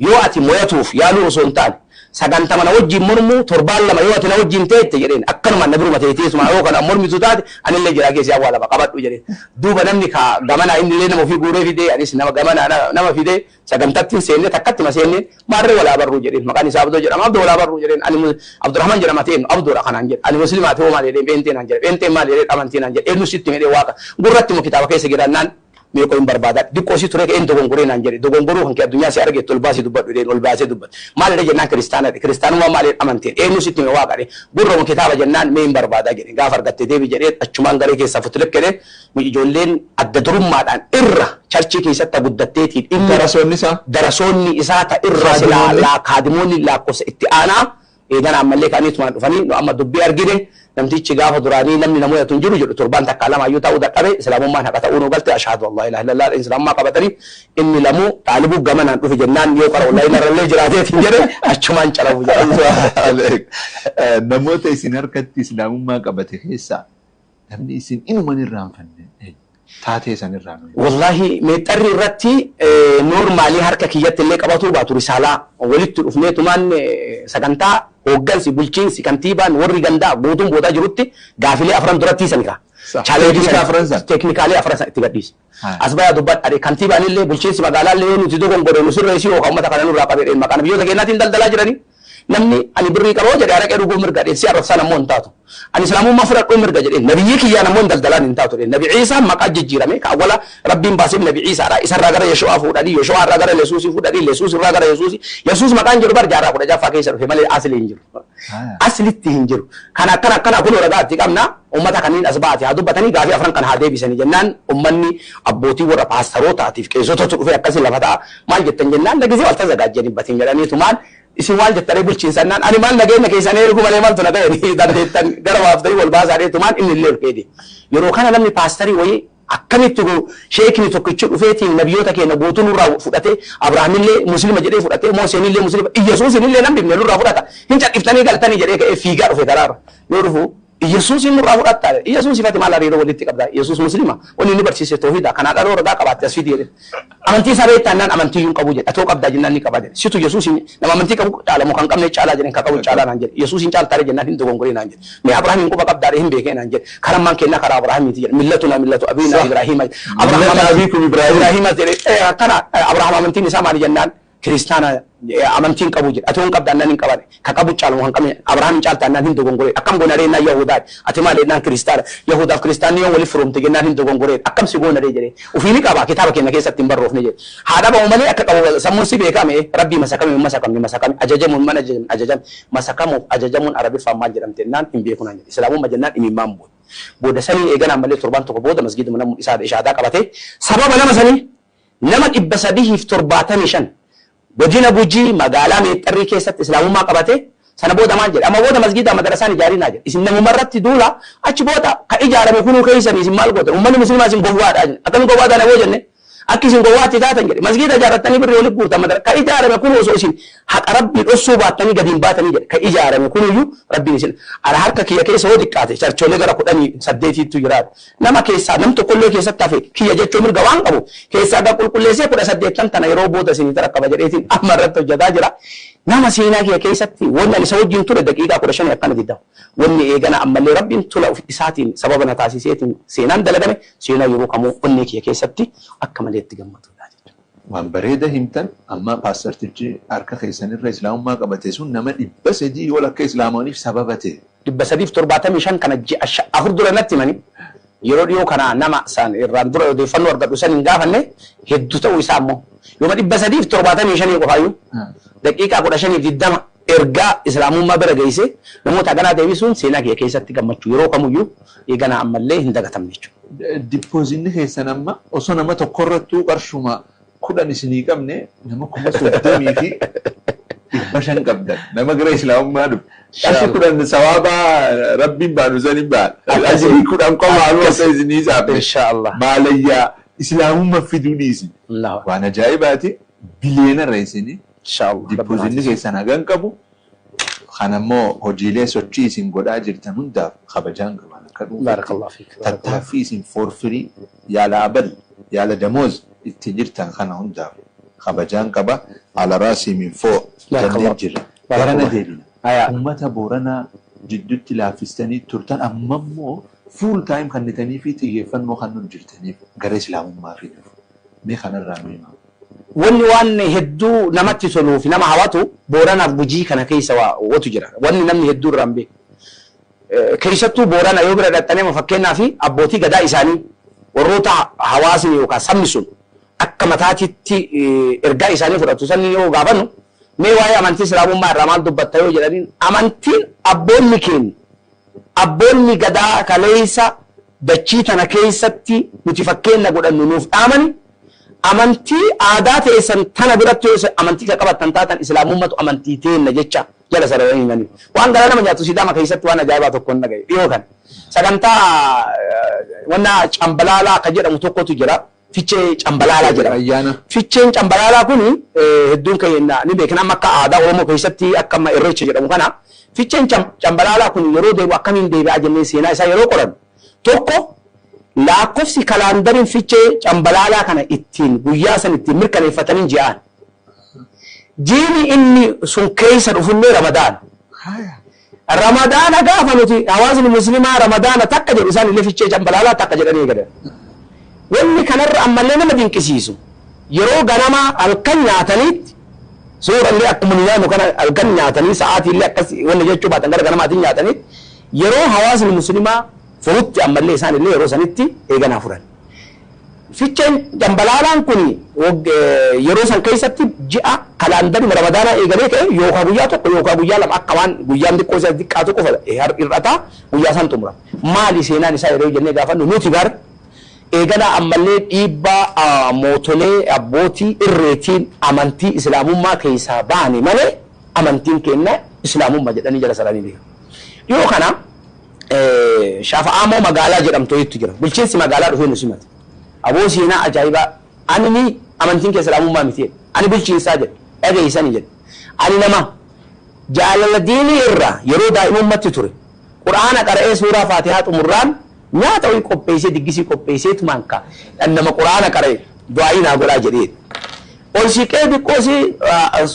yoo ati moyatuuf yaaluu osoo hin taane sagantama na wajjin mormuu torbaan lama yoo ati na wajjin teette jedheen akkanuma na biruma teeteesuma yoo kana mormitu taate anillee jiraa keessi awwaalama qabadhu jedheen duuba namni ka gamanaa innillee nama ofii guuree fidee anis nama gamanaa nama fidee sagantatti hin seenne takkatti ma seenne maarree walaa barruu jedheen maqaan isaa Abdoo jedhama Abdoo walaa barruu jedheen ani Abdurrahman jedhama ta'een Abdoodha kanaan jedhe ani muslimaa ta'uu maal jedheen pheenxee naan jedhe pheenxee maal jedheen amantii naan jedhe eenyu sitti medhee waaqa gurratti mu kitaaba keessa jiraannaan Meeqoo hin barbaada diqqoo si ture ka'een dogongoree naan jedhe dogongoruu kan kee addunyaa si argeettu ol baasee dubbadhu jedheen ol baasee dubbadhu maalidha jennaan kiristaanadha kiristaanummaa maaliin amanteen eenyu sitti hime waaqadhe gurruma kitaaba jennaan mee hin barbaadaa jedhe gaafa argatte deebi jedhee achumaan garee keessaa futuleq jedhee ijoolleen adda durummaadhaan irra charchii keessatti guddatteetiin inni Darasoonni isaa? Darasoonni isaa ta irra silaa kaadimoonni lakkoofsa itti aanaa eegan ammallee ka'anii dhufanii nu amma dubbii argine namtichi gaafa duraanii namni namoota tun jiru jedhu torbaan takka lama iyyuu ta'uu dadhabe islaamummaan haqa ta'uu nu galte ashaadu Allah ilaha illallah islaamummaa qabatanii inni lamuu xaalibuu gamanaan dhufe jennaan yoo qara wallahi narrallee jiraateetiin jedhe achumaan calabu jedha. Namoota isin harkatti islaamummaa qabate keessaa namni isin inuman irraanfanne taatee san irraa nu. Wallahi meexxarri irratti noormaalii harka kiyyatti illee qabatuu baatu risaalaa walitti dhufneetumaan sagantaa hooggansi bulchiinsi kantiibaan warri gandaa guutuun boodaa jirutti gaafilee afran duratti san kaa. Teeknika afran san? Teeknikaalee afran san itti gadhiise. As bayaa dubbadha kantiibaan illee bulchiinsi magaalaa illee yoo nuti dogongore nu sirreessi yookaan uummata kana nurraa qabee maqaan biyyoota keenyaatiin daldalaa jiranii. Namni ani birrii qaboo jedhee araqee dhuguu mirga jedhee si arrabsaan ammoo hin taatu. Ani islaamummaa fudhadhuu mirga jedhee nabiyyi kiyyaan ammoo hin daldalaan hin taatu jedhee nabi Iisaan maqaa jijjiirame ka awwala rabbiin baasee nabi Iisaadha isarraa gara Yeshu'aa fuudhanii Yeshu'aa irraa gara Yesuusii fuudhanii Yesuus irraa gara Yesuusii Yesuus maqaan jedhu bar jaarraa 16ffaa keessa dhufe malee asli hin jiru. Aslitti hin jiru. Kan akkana akkana kun ragaa itti qabna uummata kanneen as baate haa dubbatanii gaafii afran kan haa deebisanii jennaan uummanni abbootii warra paastarootaatiif qeessotatu dhufe akkasii lafa ta'a maal jettan jennaan lagisee wal tazagaajjanii batiin jedhaniitu maal isin maal jettanii bulchiinsannaan ani maal nageenya keessan ergu malee maaltu na ta'e dandeettan gara baaftanii wal baasaadheetu maal inni illee dhufee yeroo kana namni paastarii wayii akkamitti sheekni tokkichi dhufeetiin nabiyyoota keenya guutuu nurraa fudhatee Abrahaamillee muslima jedhee fudhatee Mooseenillee muslima Iyyasuusinillee namni dhibne nurraa fudhata hin calqiftanii galtanii jedhee ka'ee fiigaa dhufe karaarra yoo dhufu Iyyasuusin nurraa fudhatta Iyyasuus ifati maal hariiroo walitti qabda Iyyasuus muslima wanni inni barsiise toohida kanaa dhaloo ragaa qabaatte as fidi jedhe amantii isaa beektaa amantii hin qabu jedhe atoo qabdaa jennaan ni qaba jedhe situ Iyyasuus nama amantii qabu caalamu kan qabne caalaa jedhen kan qabu caalaa naan jedhe Iyyasuus hin caaltaare jennaan hin dogongoree naan jedhe mee Abrahaam hin quba qabdaare hin beekee naan jedhe karammaan kennaa karaa Abrahaamiiti jedhe millatu na millatu abiina Ibrahiima Abrahaam jedhe akkana Abrahaam amantiin isaa maali jennaan kiristaana amantiin qabu jedhe atoo hin qabda annaan hin qabane ka qabu caalamu kan qabne Abrahaam hin caalta annaan hin dogongoree akkam goona ree naan Yahudaa ati maal jennaan kiristaana Yahudaaf kiristaanni yoo waliif firoomte jennaan hin dogongoree akkam si goona ree jedhe ufii ni qaba kitaaba keenya keessatti hin barroofne jedhe haadha ba'u malee akka qabu sammuun si beekame rabbii masakame masakame masakame ajajamuun mana ajajame masakamuuf ajajamuun arabiffaan maal jedhamte jennaan hin beeku naan jedhe islaamummaa jennaan imimmaan booda booda sanii eeganaan malee torbaan tokko booda masgiida mana isaa ishaadaa qabate sababa nama sanii nama 375 godina Gujii magaalaa Meexxarrii keessatti islaamummaa qabate sana booda maal jedhe amma booda masgiida madarasaan ijaarinaa jedhe isin namumarratti duula achi booda ka ijaarame kunuu keessanii isin maal gootan uummanni musliimaa isin gowwaadha jedhe akkamiin gowwaadha na boo jenne akka isin gowwaatti taatan jedhe masgiida ijaarrattanii birrii walitti guurtan madara ka ijaarame kunuu osoo isin haqa rabbii dhossuu baattanii gadi hin baatanii jedhe ka ijaarame kunuyyuu rabbiin isin ala harka kiyya keessa hoo xiqqaate charchoolee gara 18tu jiraata nama keessaa nam tokkollee keessatti hafe kiyya jechuun mirga waan qabu keessaa ga qulqulleessee 18 tana yeroo booda isinii tarakkaba jedheetiin amma irratti hojjetaa jira. Nama seenaa kiyya keessatti wanni ani isa wajjin ture daqiiqaa 15 akkana diddamu. Wanni eegana ammallee rabbiin tola isaatiin sababa na taasiseetiin seenaan dalagame seenaa yeroo kamuu onnee kiyya keessatti akka malee itti gammadudha jechuudha. Waan bareeda himtan amma paastartichi harka keessanirra islaamummaa qabate sun nama 300 ol akka islaamaniif sababa ta'e. 375 kana ji'a 4 dura natti himanii yeroo dhiyoo kana nama san irraan dura odeeffannoo argadhu san hin gaafanne hedduu ta'uu isaa ammoo yooma 375 qofaayyuu daqiiqaa 15-20 ergaa islaamummaa bira geesse namoota ganaa deebisuun seenaa kiyya keessatti gammachuu yeroo kamuyyuu eeganaa ammallee hin dagatamne jechuudha. Dippoozinni keessan amma osoo nama tokkorrattuu qarshuma 10 isinii qabne nama 30,500 qabdan nama gara islaamummaa dhufe. Qarshi 10 sawaabaa rabbiin baanu san hin baana. Ajrii 10 qofaanuu osoo isinii saafne. Inshaallah. Maalayyaa islaamummaa fiduu dhiisi. Waan ajaa'ibaati biliyeenarra isinii. Inshaallah. Dippoozinni keessan hagan qabu. Kanammoo hojiilee sochii isin godhaa jirtan hundaaf kabajaan qaban akka dhuunfaatti. Baarakallahu fiik. Tattaaffii isin forfirii yaala abal yaala damooz itti jirtan kana hundaaf kabajaan qaba. Ala raasii min foo jennee jirra. Garana deebina. Uummata Booranaa jidduutti laaffistanii turtan amma immoo fuul taayim kennitanii fi xiyyeeffannoo kan nun jirtaniif gara islaamummaa fiduuf. Mee kanarraa nu himaa. Wanni waan hedduu namatti toluu fi nama hawwatu Booranaaf Gujii kana keessa watu jira. Wanni namni hedduu irraa hin beeku. Keessattuu Boorana yoo bira dhaqxanii fakkeenyaaf abbootii gadaa isaanii Warroota hawaasni yookaan sabni sun akka mataatitti ergaa isaanii fudhatu sanni yoo gaafannu, mee waa'ee amantii islaamummaa irraa maal dubbatta yoo jedhaniin, amantiin abboonni keenya, abboonni gadaa kaleessa dachii tana keessatti nuti fakkeenya godhannu nuuf dhaamani, amantii aadaa ta'e san tana biratti yoo amantii kan qabattan taatan, islaamummatu amantii teenna jecha jala sararanii himanii. Waan garaa nama nyaatu, Sidaama keessatti waan ajaa'ibaa tokko hin dhagaye dhiyoo kana. Sagantaa wanna Cambalaalaa akka jedhamu tokkotu jira. Fichee Cambalaalaa jedhama. Ayyaana. Ficheen Cambalaalaa kun hedduun keenya ni beekna, amma akka aadaa Oromoo keessatti akka amma Irreecha jedhamu kana. Ficheen Cambalaalaa kun yeroo deebi'u akkamiin deebi'aa jennee seenaa isaa yeroo qorannu, tokko lakkoofsi kalaandariin Fichee Cambalaalaa kana ittiin guyyaa san ittiin mirkaneeffatanii ji'aan. Jiini inni sun keessa dhufullee Ramadaan. Ramadaana gaafa nuti hawaasni muslimaa Ramadaana takka jedhu, isaan illee Fichee Cambalaalaa takka jedhanii eegalan. Wanni kanarra ammallee nama dinqisiisu, yeroo ganamaa halkan nyaataniitti suurallee akkuma nu nyaannu kana halkan nyaatanii, sa'aatiillee akkas wanni jechuu baatan, gara ganamaatiin nyaataniitti, yeroo hawaasni muslimaa furutti ammallee isaan illee yeroo sanitti eeganaa furan. Ficheen Cambalaalaan kun yeroo san keessatti ji'a kalaandarii Ramadaanaa eegalee ka'e, yookaan guyyaa tokko yookaan guyyaa lama, akka waan guyyaan xiqqoo isa xiqqaatu qofa hir'ataa guyyaa san xumura. Maali seenaan isaa yeroo jennee gaafannu, nuti bar eeganaa ammallee dhiibbaa mootolee abbootii irreetiin amantii islaamummaa keessaa baane malee amantiin keenya islaamummaa jedhanii jala saranii beeku. Dhiyoo kana Shafa'aamoo magaalaa jedhamtu wayiitu jira. Bulchiinsi magaalaa dhufee nu simate. Aboo, seenaa ajaa'ibaa, ani ni amantiin kee islaamummaa miti jedhe. Ani bulchiinsaa jedhe. Dhageessanii jedhe. Ani nama jaalala diinii irraa yeroo daa'imummaatti ture. Qur'aana qara'ee suuraa Faatihaa xumurraan nyaata wayii qopheessee, diggisii qopheessee tumaan ka nama qur'aana qara'e du'aayii naa godhaa jedhee. Ol siqee xiqqoosii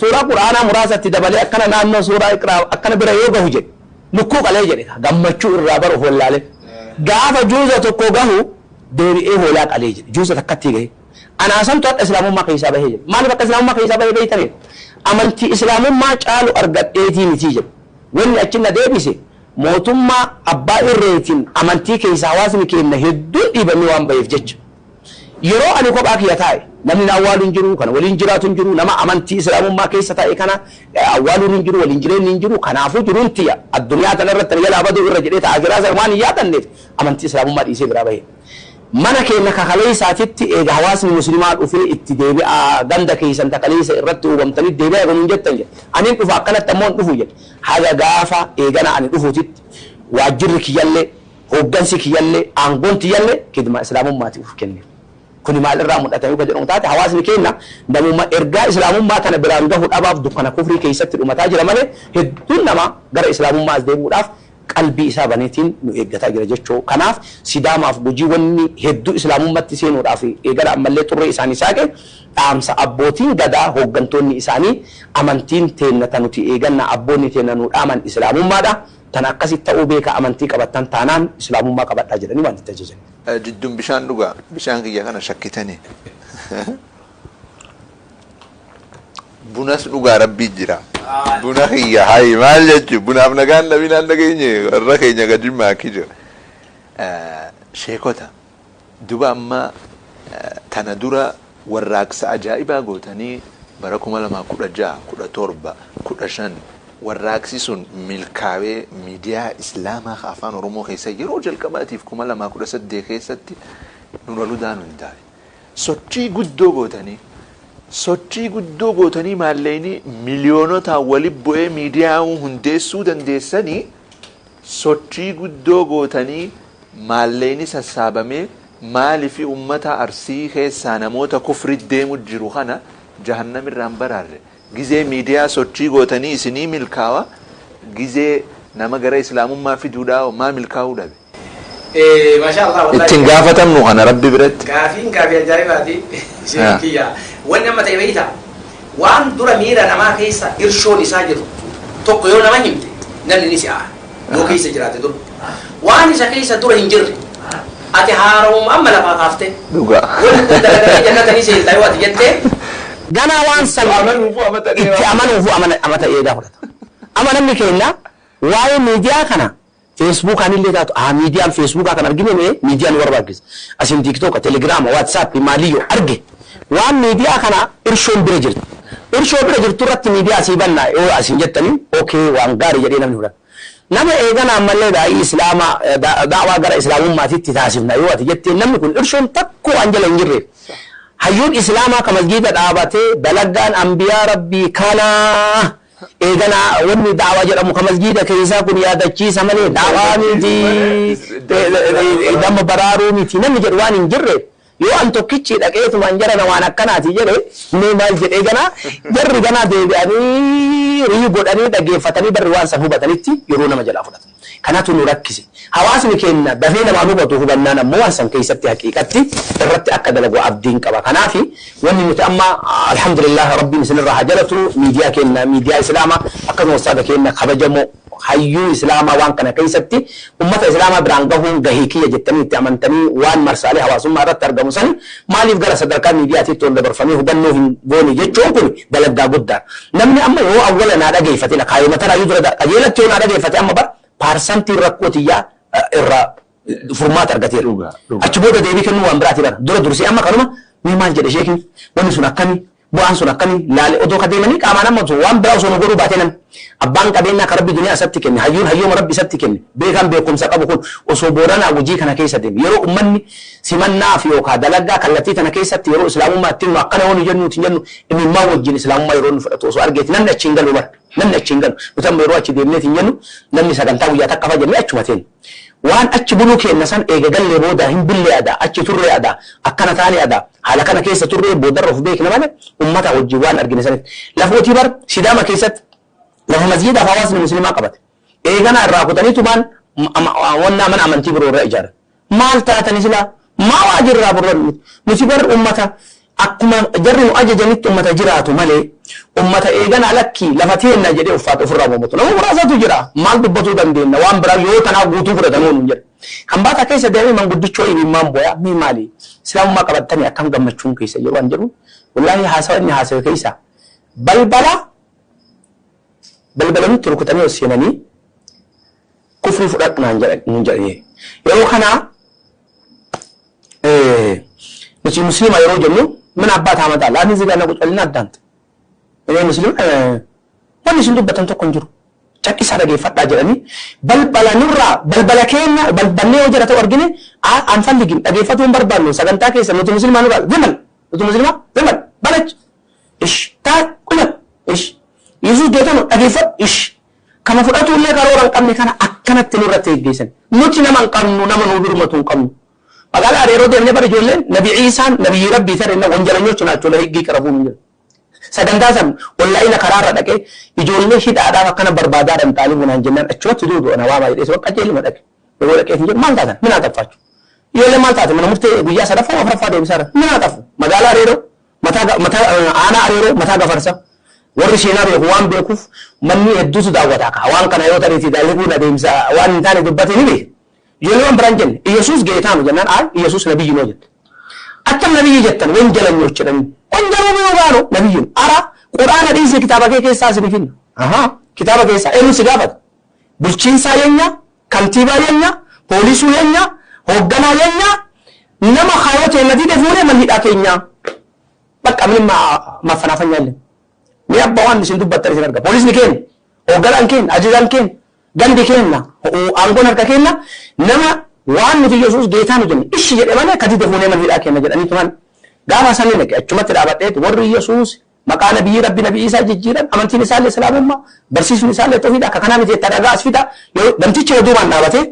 suuraa qur'aanaa muraasa itti dabalee akkana naannoo suuraa Iqraa akkana bira yoo gahu jedhe, lukkuu qalee jedhe, gammachuu irraa bara of wallaalee. Gaafa juuza tokko gahu deebi'ee hoolaa qalee jedhe, juuza takkatti gahe. Anaasantu akka islaamummaa keessaa bahee jedhe. Maaliif akka islaamummaa keessaa bahee beektanii? Amantii islaamummaa caalu argadheetii miti jedhe. Wanni achi na deebise mootummaa abbaa irreetiin amantii keessa hawaasni keenya hedduun dhiibamee waan baheef jecha. Yeroo ani kophaa kiyya taa'e namni na awwaalu hin jiru, kana waliin jiraatu hin jiru, nama amantii islaamummaa keessa taa'e kana awwaaluun hin jiru, waliin jireenyi hin jiru, kanaafuu jiruun tiyya addunyaa kana irratti na jalaa baduu irra jedhee ta'a jiraa waan hin yaadanneef amantii islaamummaa dhiisee biraa bahe. Mana keenya kakaleessaatitti eega hawaasni muslimaa dhufee itti deebi'aa, ganda keessan takaleessa irratti uumamtanii deebi'aa eegaluun jettan jedhe. Ani dhufa akkanatti ammoo hin dhufu jedhe. Haga gaafa eegana ani dhufuutitti waajjirri kiyyallee, hooggansi kiyyallee, aangoon tiyyallee kidma islaamummaatiif of kenne. Kuni maalirraa mul'ata yoo jedhamu taate, hawaasni keenya namuma ergaa islaamummaa kana biraan gahu dhabaaf dukkana kufrii keessatti dhumataa jira malee hedduun namaa gara islaamummaa as deebi'uudhaaf qalbii isaa baneetiin nu eeggataa jira jechuu. Kanaaf Sidaamaaf Gujii wanni hedduu islaamummatti seenuudhaaf eegala ammallee xurree isaanii saaqe dhaamsa abbootiin gadaa hooggantoonni isaanii amantiin teenna ta nuti eeganna abboonni teenna nu dhaaman islaamummaadha. Tan akkasitti ta'uu beeka, amantii qabattan taanaan islaamummaa qabadhaa jedhanii waan itti ajajan. Jidduun bishaan dhugaa, bishaan kiyya kana shakkitanii. Bunas dhugaa, rabbii jira. Buna kiyya hayi maal jechuun bunaaf nagaan dhabinaan dhageenye warra keenya gadi maakii jira. Sheekota duba amma tana dura warraaqsa ajaa'ibaa gootanii bara 2016, 17, 15 warraaqsi sun milkaa'ee, miidiyaa islaamaa afaan Oromoo keessa yeroo jalqabaatiif 2018 keessatti Nuural Hudaan hundaa'e. Sochii guddoo gootanii maallaqni miliyoonotaan walitti bu'ee miidiyaa hundeessuu dandeessanii, sochii guddoo gootanii maallaqni sassaabamee, maaliif ummata Arsii keessaa namoota kufri deemu jiru kana jahannam irraan baraarre? Gizee miidiyaa sochii gootanii isinii milkaawa, gizee nama gara islaamummaa fiduudhaa maa milkaa'uu dhabe? Masha Allah, wallahi. Ittiin gaafatamnu kana rabbi biratti. Gaafiin gaafii ajaa'ibaati. Isheen kiyya. Wanni amma ta'e beeyta. Waan dura miira namaa keessa irshoon isaa jiru tokko yoo nama himte, namni ni si'a. Yoo keessa jiraate dura. Waan isa keessa dura hin jirre, ati haaromuma amma lafaa kaaftee. Wanni kun dalagamee jannatanii seentaa yoo ati jettee, ganaa waan san itti amanuufu amata eegaa fudhata. Amma namni keenya waa'ee miidiyaa kana Feesbuukaan illee taatu miidiyaan feesbuukaa kan argine mee miidiyaan nu barbaachisa. Asin tiiktoka, telegiraama, waatsaappi maaliyyoo arge. Waan miidiyaa kana irshoon bira jirti. Irshoo bira jirtu irratti miidiyaa asii bannaa yoo asin jettanii okay waan gaarii jedhee namni fudhata. Nama eegana ammallee daa'ii islaamaa da'waa gara islaamummaatitti taasifna yoo ati jettee namni kun irshoon takko waan jala hin jirreef. Hayyuun islaamaa ka masgiida dhaabatee dalagaan ambiyaa rabbii kanaa eegana wanni da'waa jedhamu ka masgiida keessaa kun yaadachiisa malee da'waa miti nama baraaruu miti namni jedhu waan hin jirreef. Yoo an tokkichi dhaqeetumaan jara waan akkanaati jedhe mee maal jedhee ganaa jarri ganaa deebi'anii rii godhanii dhageeffatanii barri waan san hubatanitti yeroo nama jalaa fudhata. Kanaatu nu rakkise. Hawaasni keenya dafee namaan hubatu hubannaan ammoo waan san keessatti haqiiqatti irratti akka dalagu abdiin qaba. Kanaaf wanni nuti amma alhamdulillah rabbiin isinirraa haa jalatu miidiyaa keenya miidiyaa islaamaa akkasuma ustaada keenya kabajamoo hayyuu islaamaa waan kana keessatti ummata islaamaa biraan gahuun gahee kiyya jettanii itti amantanii waan marsaalee hawaasummaa irratti argamu sani maaliif gara sadarkaa miidiyaatiitti ol dabarfamee hubannoo hin goone jechuun kun dalagaa guddaa. Namni amma yoo awwala naa dhageeffate kaayoo mataa raayyuu dura qajeelatti yoo naa dhageeffate amma bar paarsantiin rakkoo tiyyaa irraa furmaata argateera. Achi booda deebii kennuu waan biraati bara. Dura dursee amma kanuma mee maal jedhe sheekin wanni sun akkamii bu'aan sun akkamii laale odoo ka deemanii qaamaan amma osoo waan biraa osoo nu godhuu baatee namni abbaan qabeenyaa ka rabbi duniyaa isatti kenne hayyuun hayyooma rabbi isatti kenne beekaan beekumsa qabu kun osoo booranaa gujii kana keessa deeme yeroo ummanni simannaaf yookaan dalagaa kallattii tana keessatti yeroo islaamummaa ittiin nu akkana yoo nu jennu nuti jennu imimmaan wajjin islaamummaa yeroo nu fudhatu osoo argeeti namni achi hin galu bara namni achi hin galu nuti amma yeroo achi deemneeti hin jennu namni sagantaa guyyaa takka fa'a jennee achuma teenya. Waan achi buluu keenya san eega gallee booda hin bullee adaa achi turree adaa akkana taane adaa haala kana keessa turree boodarra of beekna malee ummata wajjin waan argine sanitti. Lafootii bar Sidaama keessatti lafa masjiidaaf hawaasni musliimaa qabate. Eeganaa irraa kutanii tumaan wannaa mana amantii biroo irra ijaaran. Maal taatani silaa maa waa jirraa burran nuti bar ummata akkuma jarri nu ajajanitti ummata jiraatu malee ummata eeganaa lakkii lafa teenna jedhee uffaata ofirraa mormatu. Nama muraasatu jira maal dubbatuu dandeenya waan biraa yoo tanaa guutuu fudhatanuu nu jedha. Kan baataa keessa deemee manguddichoo imimmaan booyaa mee maali islaamummaa qabattanii akkam gammachuun keessa yeroo an jedhu wallaahi haasawa inni haasawe keessa balbala balbala nutti rukutanii ol seenanii kufrii fudhadhu naan jedhan nuun jedhanii yeroo kana nuti muslima yeroo jennu mana abbaa taamataa laanni zigaa na qucalina addaanta inni muslima wanni isin dubbatan tokko hin jiru Cal'isaa dhageeffadhaa jedhanii balbala nurraa balbala keenya balballee yoo jira ta'u argine anfalligin dhageeffatuu hin barbaannu sagantaa keessa nuti muslimaa nurraa zimal nuti muslimaa zimal balach ish taa quba ish Yesuus geetanu dhageeffadhu ish kama fudhatu illee karoora hin qabne kana akkanatti nurratti geggeessan nuti nama hin qabnu nama nuu birmatu hin qabnu. Magaalaa Areeroo deemnee bara ijoolleen Nabi Iisaan nabiyyi Rabbii ta'e wanjalanyochi naachoo la higgii qarabuu hin jiru. Sagantaa san ollaa'ina karaarra dhaqee ijoollee hidhaadhaaf akkana barbaadaadhaan xaalibuu naan jennaan achumatti duudu ana waamaa jedhee sababa qajeeluma dhaqe. Yeroo dhaqee hin jedhu maal taatan minaa xaffaachu. Ijoollee maal taate mana murtee guyyaa sadaffaa afuraffaa deebisaara minaa xafu magaalaa Areeroo mataa mataa aanaa Areeroo mataa gafarsa warri seenaa beeku waan beekuuf manni hedduutu daawwataa ka'a waan kana yoo ta'eeti dalaguun adeemsa waan hin taane dubbate ni beeka. Ijoollee waan biraan jenne Iyyasuus geetaanu jennaan aay Iyyasuus nabiyyi noo jette. Akkam nabiyyi jettan wanjalanyoch jedhanii. Wanjaluu miyuu gaano nabiyyin. Ara quraana dhiisee kitaaba kee keessaa isin finna. Ahaa kitaaba keessaa eenyu si gaafata? Bulchiinsaa yeenya, kantiibaa yeenya, poolisuu yeenya, hoogganaa yeenya, nama kaayoo teenna dide fuunee man hidhaa keenyaa. Bakka ምንም ማፈናፈኛ የለም። Mee abbaa waan isin dubbattan isin arga. Poolisni keenya, hoogganaan keenya, ajajaan keenya, gandi keenya, aangoon harka keenya nama waan nuti Yesuus geetaa nu jenne ishi jedhe malee akka dide fuunee mana hidhaa keenya jedhanii tuman. Gaafa sanii dhaqe achumatti dhaabadheetu warri Yesuus maqaa nabiyyi rabbi nabiyyi isaa jijjiiran amantiin isaallee islaamummaa barsiisni isaallee tawhiida akka kanaa miti jettaa dhagaa as fida yoo namtichi yoo duubaan dhaabatee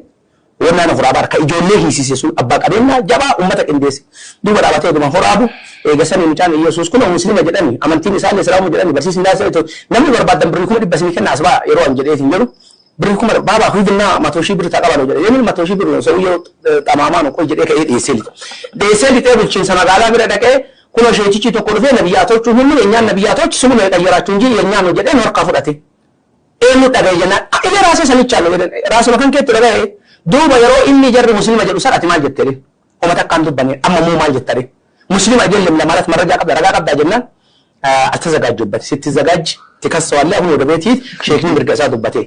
wannaan horaa barka ijoollee hiisise sun abbaa qabeenyaa jabaa ummata qindeesse duuba dhaabatee oduma horaabu eega sanii mucaan Yesuus kun muslima jedhani amantiin isaallee islaamummaa jedhani barsiisni isaallee namni barbaadan birrii 100,000 isinii kenna as ba'a yeroo an jedheetiin jedhu birrii kuma baabaa huydinaa matoo shii birrii taqabalu jedhe yemin matoo shii birrii ሰውየው ጠማማ ነው ቆይ jedhee ka'ee dhiyeessee lixe dhiyeessee lixee bulchiinsa magaalaa bira dhaqee kunoo sheekichi tokko dhufee nabiyyaatoቹ ሁሉ የእኛን ነቢያቶች ስሙ ነው የቀየራችሁ እንጂ የእኛ ነው jedhee harkaa fudhate eenyu dhagaye jennaan እኔ ራሴ ሰምቻለሁ jedhan raasuma kan keettu dhagaye duuba yeroo inni jarri muslima jedhu san ati maal jette homa takkaan dubbanne amma moo maal jetta muslima አይደለም ለማለት መረጃ qabda ragaa qabda jennaan አልተዘጋጀበት ስትዘጋጅ ትከሰዋለህ። አሁን ወደ ቤት ሂድ። Sheekni mirga isaa dubbate.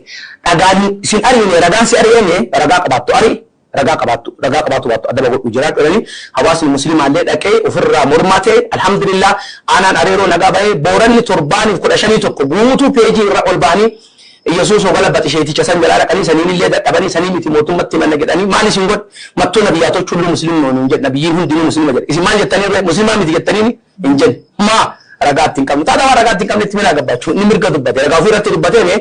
Dhagaan sin ariine ragaan si ari'ame ragaa qabaattu ari ragaa qabaattu ragaa qabaattu baattu adaba godhu jiraadhu jedhanii hawaasni muslimaallee dhaqee ofirraa mormate. Alhamdulillah, aanaan Areeroo nagaa bahee Booranni torbaaniif 15 tokko guutuu peejii irra ol bahanii Yesuus hogala baxisheeticha san jalaa dhaqanii saniin illee dadhabanii sanii miti mootummatti manna jedhanii maal isin godhe mattuu nabiyyaatoች ሁሉ ሙስሊም ነው hin jedhe, nabiyyiin hundinuu muslima jedhe. Isin maal jettanii irra muslimaa miti jettanii hin jenne. Maa ragaa ittiin qabnu taata waan ragaa ittiin qabnetti mina gabbachuu. Inni mirga dubbate, ragaa ofii irratti dubbatee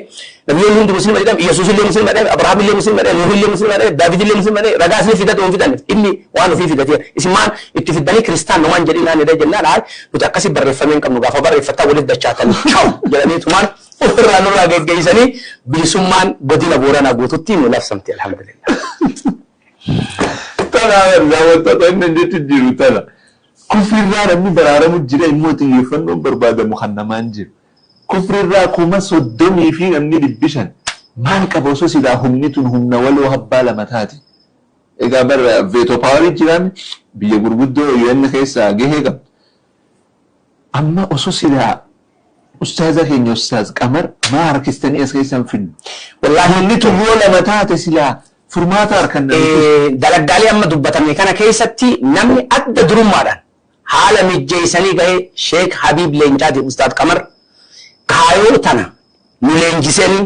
nabiyyoonni hundi muslima jedhame, Yesuus illee muslima jedhame, Abrahaam illee muslima jedhame, Nuh illee muslima jedhame, Daawit illee muslima jedhame. Ragaa isin fidate hin fidanne. Inni waan ofii fidate. Isin maal itti fiddanii kiristaan waan jedhinaan jedhee jennaan, haay, nuti akkasi barreeffamee hin qabnu, gaafa barreeffattaa walitti dachaatanii chaw jedhaniitumaan ofirraa nurraa geggeessanii bilisummaan godina Booranaa guututti nu labsamte, alhamdulillah. Tana daawwattoota, inni jechu jiru tana. Kufrirraa namni baraaramu jira, immoo xiyyeeffannoon barbaadamu kan namaan jiru. Kufrirraa 30,000 fi namni 500 maal qaba osoo silaa humni tun humna waloo abbaa lama taate. Egaa barra veto powerii jiraan biyya gurguddoo UN keessaa gahee qabdu. Amma osoo silaa ustaaza keenya Ustaaz Qamar maa harkistanii as keessan fidnu? Wallaahi, Humni tun yoo lama taate silaa furmaata harkan. Dalaggaalee amma dubbatamne kana keessatti namni adda durummaadhaan haala mijjeessanii gahee Sheek Habiib Leencaati. Ustaad Qamar kaayoo tana nu leenjisanii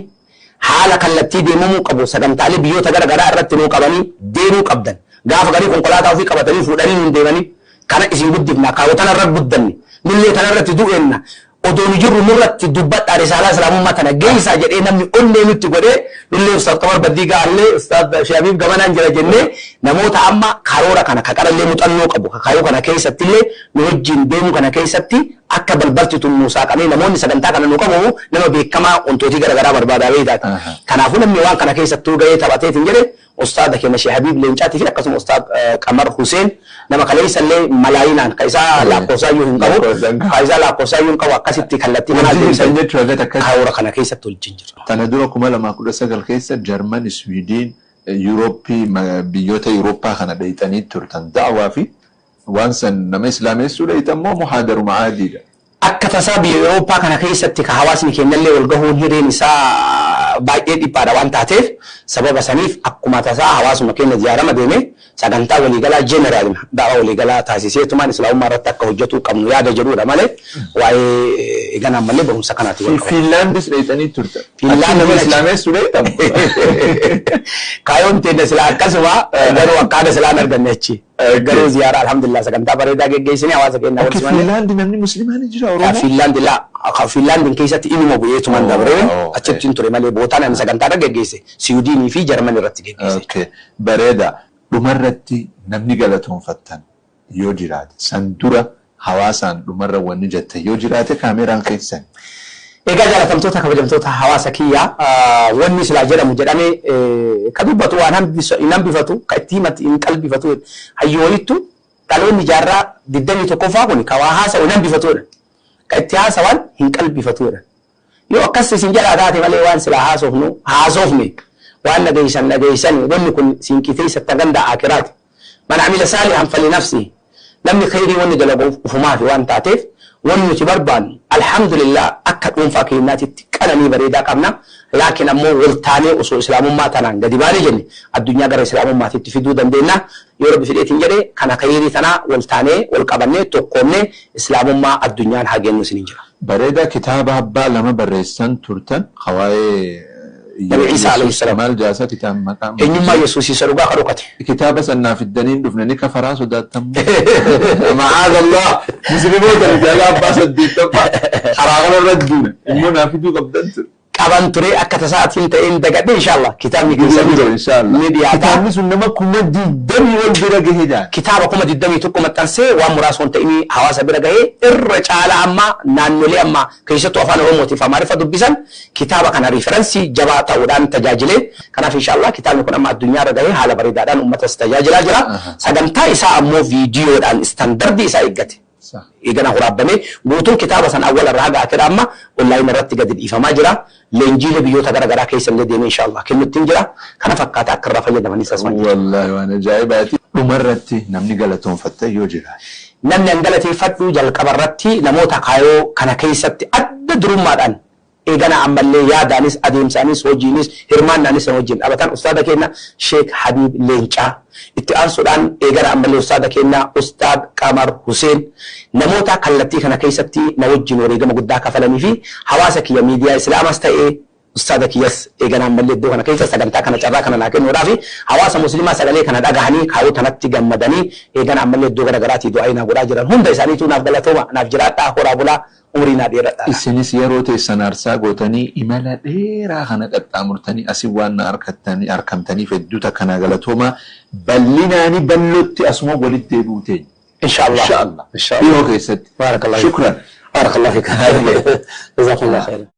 haala kallattii deemamuu qabu sagantaalee biyyoota gara garaa irratti nuu qabanii deemuu qabdan. Gaafa garii konkolaataa ofii qabatanii fuudhanii nuun deemanii kana isin guddifna, kaayoo tana irra guddanne, nullee tana irratti du'eenna, odoo nu jirru nurratti dubbadhaa, risaalaa islaamummaa tana geessaa jedhee namni onnee nutti godhee nullee Ustaad Qamar Baddii ga'allee Ustaad Shabiib gamanaan jira jennee namoota amma karoora kana ka qarallee muuxannoo qabu ka kaayoo kana keessattillee nu wajjin deemuu kana keessatti akka balbalti tun nuu saaqamee namoonni sagantaa kana nu qabu nama beekamaa wantootii garaagaraa barbaadaa beektaati. Kanaafuu namni waan kana keessattuu gahee taphateetiin jedhe ustaada keenya Sheekh Habiib Leencaatii fi akkasuma Ustaad Qamar Huseen, nama kaleessallee malaayinaan ka isaa lakkoofsaayyuu hin qabu, ka isaa lakkoofsaayyuu hin qabu, akkasitti kallattii kanaa Wajjin jirtan jechuudha gata akkas. Karoora kana keessatti wajjin jira. Tana dura 2019 keessa Jarman, Swiidin, Yuurooppii, biyyoota Yuurooppaa kana dheeyxanii turtan da'waa fi waan san nama islaameessuu dheeyxan moo muhaadaruma aadiidha? Akka tasaa biyya Awurooppaa kana keessatti ka hawaasni keenyallee wal gahuun hireen isaa baay'ee dhiphaadha waan taateef, sababa saniif akkuma tasaa hawaasuma keenya ziyaarama deeme sagantaa waliigalaa general da'waa waliigalaa taasiseetumaan islaamummaa irratti akka hojjetuu qabnu yaada jedhudha malee waa'ee eeganaan malee barumsa kanaati wal qabatu. Fiinlaandis dheeyxanii turtan. Fiinlaand Achi nama mana- islaameessuu dheeyxamu. Kaayoon teenya silaa akkasuma, garuu akka haga silaan arganne achi. Garuu ziyaaraa alhamdulillah sagantaa bareedaa geggeessine hawaasa keenya wal simanne. Fiinlaandi namni musliimaa ni jira Oromoo? Fiinlaandi laa, Fiinlaandiin keessatti inuma bu'eetuman dabree achitti hin ture malee bootaan ani sagantaa irra geggeesse Siwiidinii fi Jarman irratti geggeesse. Okay. Bareeda. Dhumarratti namni galatoonfattan yoo jiraate, san dura hawaasaan dhumarra wanni jette yoo jiraate, kaameraan keessan. Egaa jaalatamtoota, kabajamtoota hawaasa kiyyaa, wanni silaa jedhamu jedhamee ka dubbatu waan hin hambifatu, ka itti himatu hin qalbifatu. Hayyoolittu dhaloonni jaarraa 21ffaa kun ka waa haasa'u hin hambifatudha. Ka itti haasawan hin qalbifatudha. Yoo akkas isin jedhaa taate malee waan silaa haasofnu haasofne, waan dhageessan dhageessan, wanni kun siinqitee isatti ganda akiraati. من عمل صالحا فلنفسه, namni khayrii wanni dalagu ufumaafi waan taateef, wanni nuti barbaannu alhamdulillah akka dhuunfaa keenyaatitti qananii bareedaa qabna. Laakiin ammoo waltaanee osoo islaamummaa tanaan gadi baanee jenne addunyaa gara islaamummaatitti fiduu dandeenya. Yoo Rabbi fedheetiin jedhe kana khayrii tanaa waltaanee wal qabannee tokkoomnee islaamummaa addunyaan haa geennu isiniin jira. Bareeda. Kitaaba abbaa lama barreessan turtan hawaayee Nabi Ciisaa alayhi salaam. Maal jaasa kitaaba maqaan? Eenyummaa Yesuus isa dhugaa ka dhokate. Kitaaba san naaf fiddanii hin dhufne, ni kafaraa sodaatamu. Ma'aaz Allah, musliimoota rijaala abbaa saddeettaffaa karaa kana irra duune immoo naaf fiduu qabdan ture. Qaban ture, akka tasaatiin ta'een dagadhe. Inshallah kitaabni keessan Inshallah. ni dhiyaata. Kitaabni sun nama 20,000 ol bira gahe jaan. Kitaaba 21,000 maxxansee waan muraasa waan ta'ini hawaasa bira gahee irra caalaa amma naannolee amma keessattuu afaan Oromootiif Amaariffa dubbisan kitaaba kana reference jabaa ta'uudhaan tajaajilee. Kanaaf inshallah kitaabni kun amma addunyaa irra gahee haala bareedaadhaan uummatas tajaajilaa jira. Sagantaa isaa ammoo viidiyoodhaan standardii isaa eeggate. Eegana waraabamee guutuun kitaaba san awwala irraa haga akira amma online irratti gadi dhiifamaa jira. Leenjiilee biyyoota gara garaa keessa illee deemee inshallah kennuttiin jira. Kana fakkaata, akka irraa fayyadamanis asuma jira. Wallaahi, waan ajaa'ibaati. Dhumarratti namni galatoonfatte yoo jira. Namni an galateeffadhu jalqaba irratti namoota kaayoo kana keessatti adda durummaadhaan eegana ammallee yaadaanis adeemsaanis hojiinis hirmaannaanis san wajjin dhaabatan ustaada keenya Sheek Habiib Leencaa, itti aansuudhaan eegana ammallee ustaada keenya Ustaad Qamar Huseen, namoota kallattii kana keessatti na wajjin wareegama guddaa kafalanii fi hawaasa kiyya miidiyaa Islaamas ta'ee ustaada kiyyas eegana ammallee iddoo kana keessa sagantaa kana carraa kana naa kennuudhaa fi hawaasa musliimaa sagalee kana dhagahanii kaayoo tanatti gammadanii eegana ammallee iddoo gara garaatii du'aa naa godhaa jiran hunda isaaniitu naaf galatooma, naaf jiraadhaa, horaa bulaa, umrii naa dheeradhaa. Isinis yeroo teessan aarsaa gootanii imala dheeraa kana qaxxaamurtanii asii waan na argattanii argamtaniif hedduu takka naa galatooma. Bal'inaani bal'ootti asuma walitti deebi'uu teenya. Inshaallah. Inshaallah. Inshaallah. Dhiyoo keessatti. Barakallahu. Shukran. Barakallahu fiik. Jazakumullah khairan.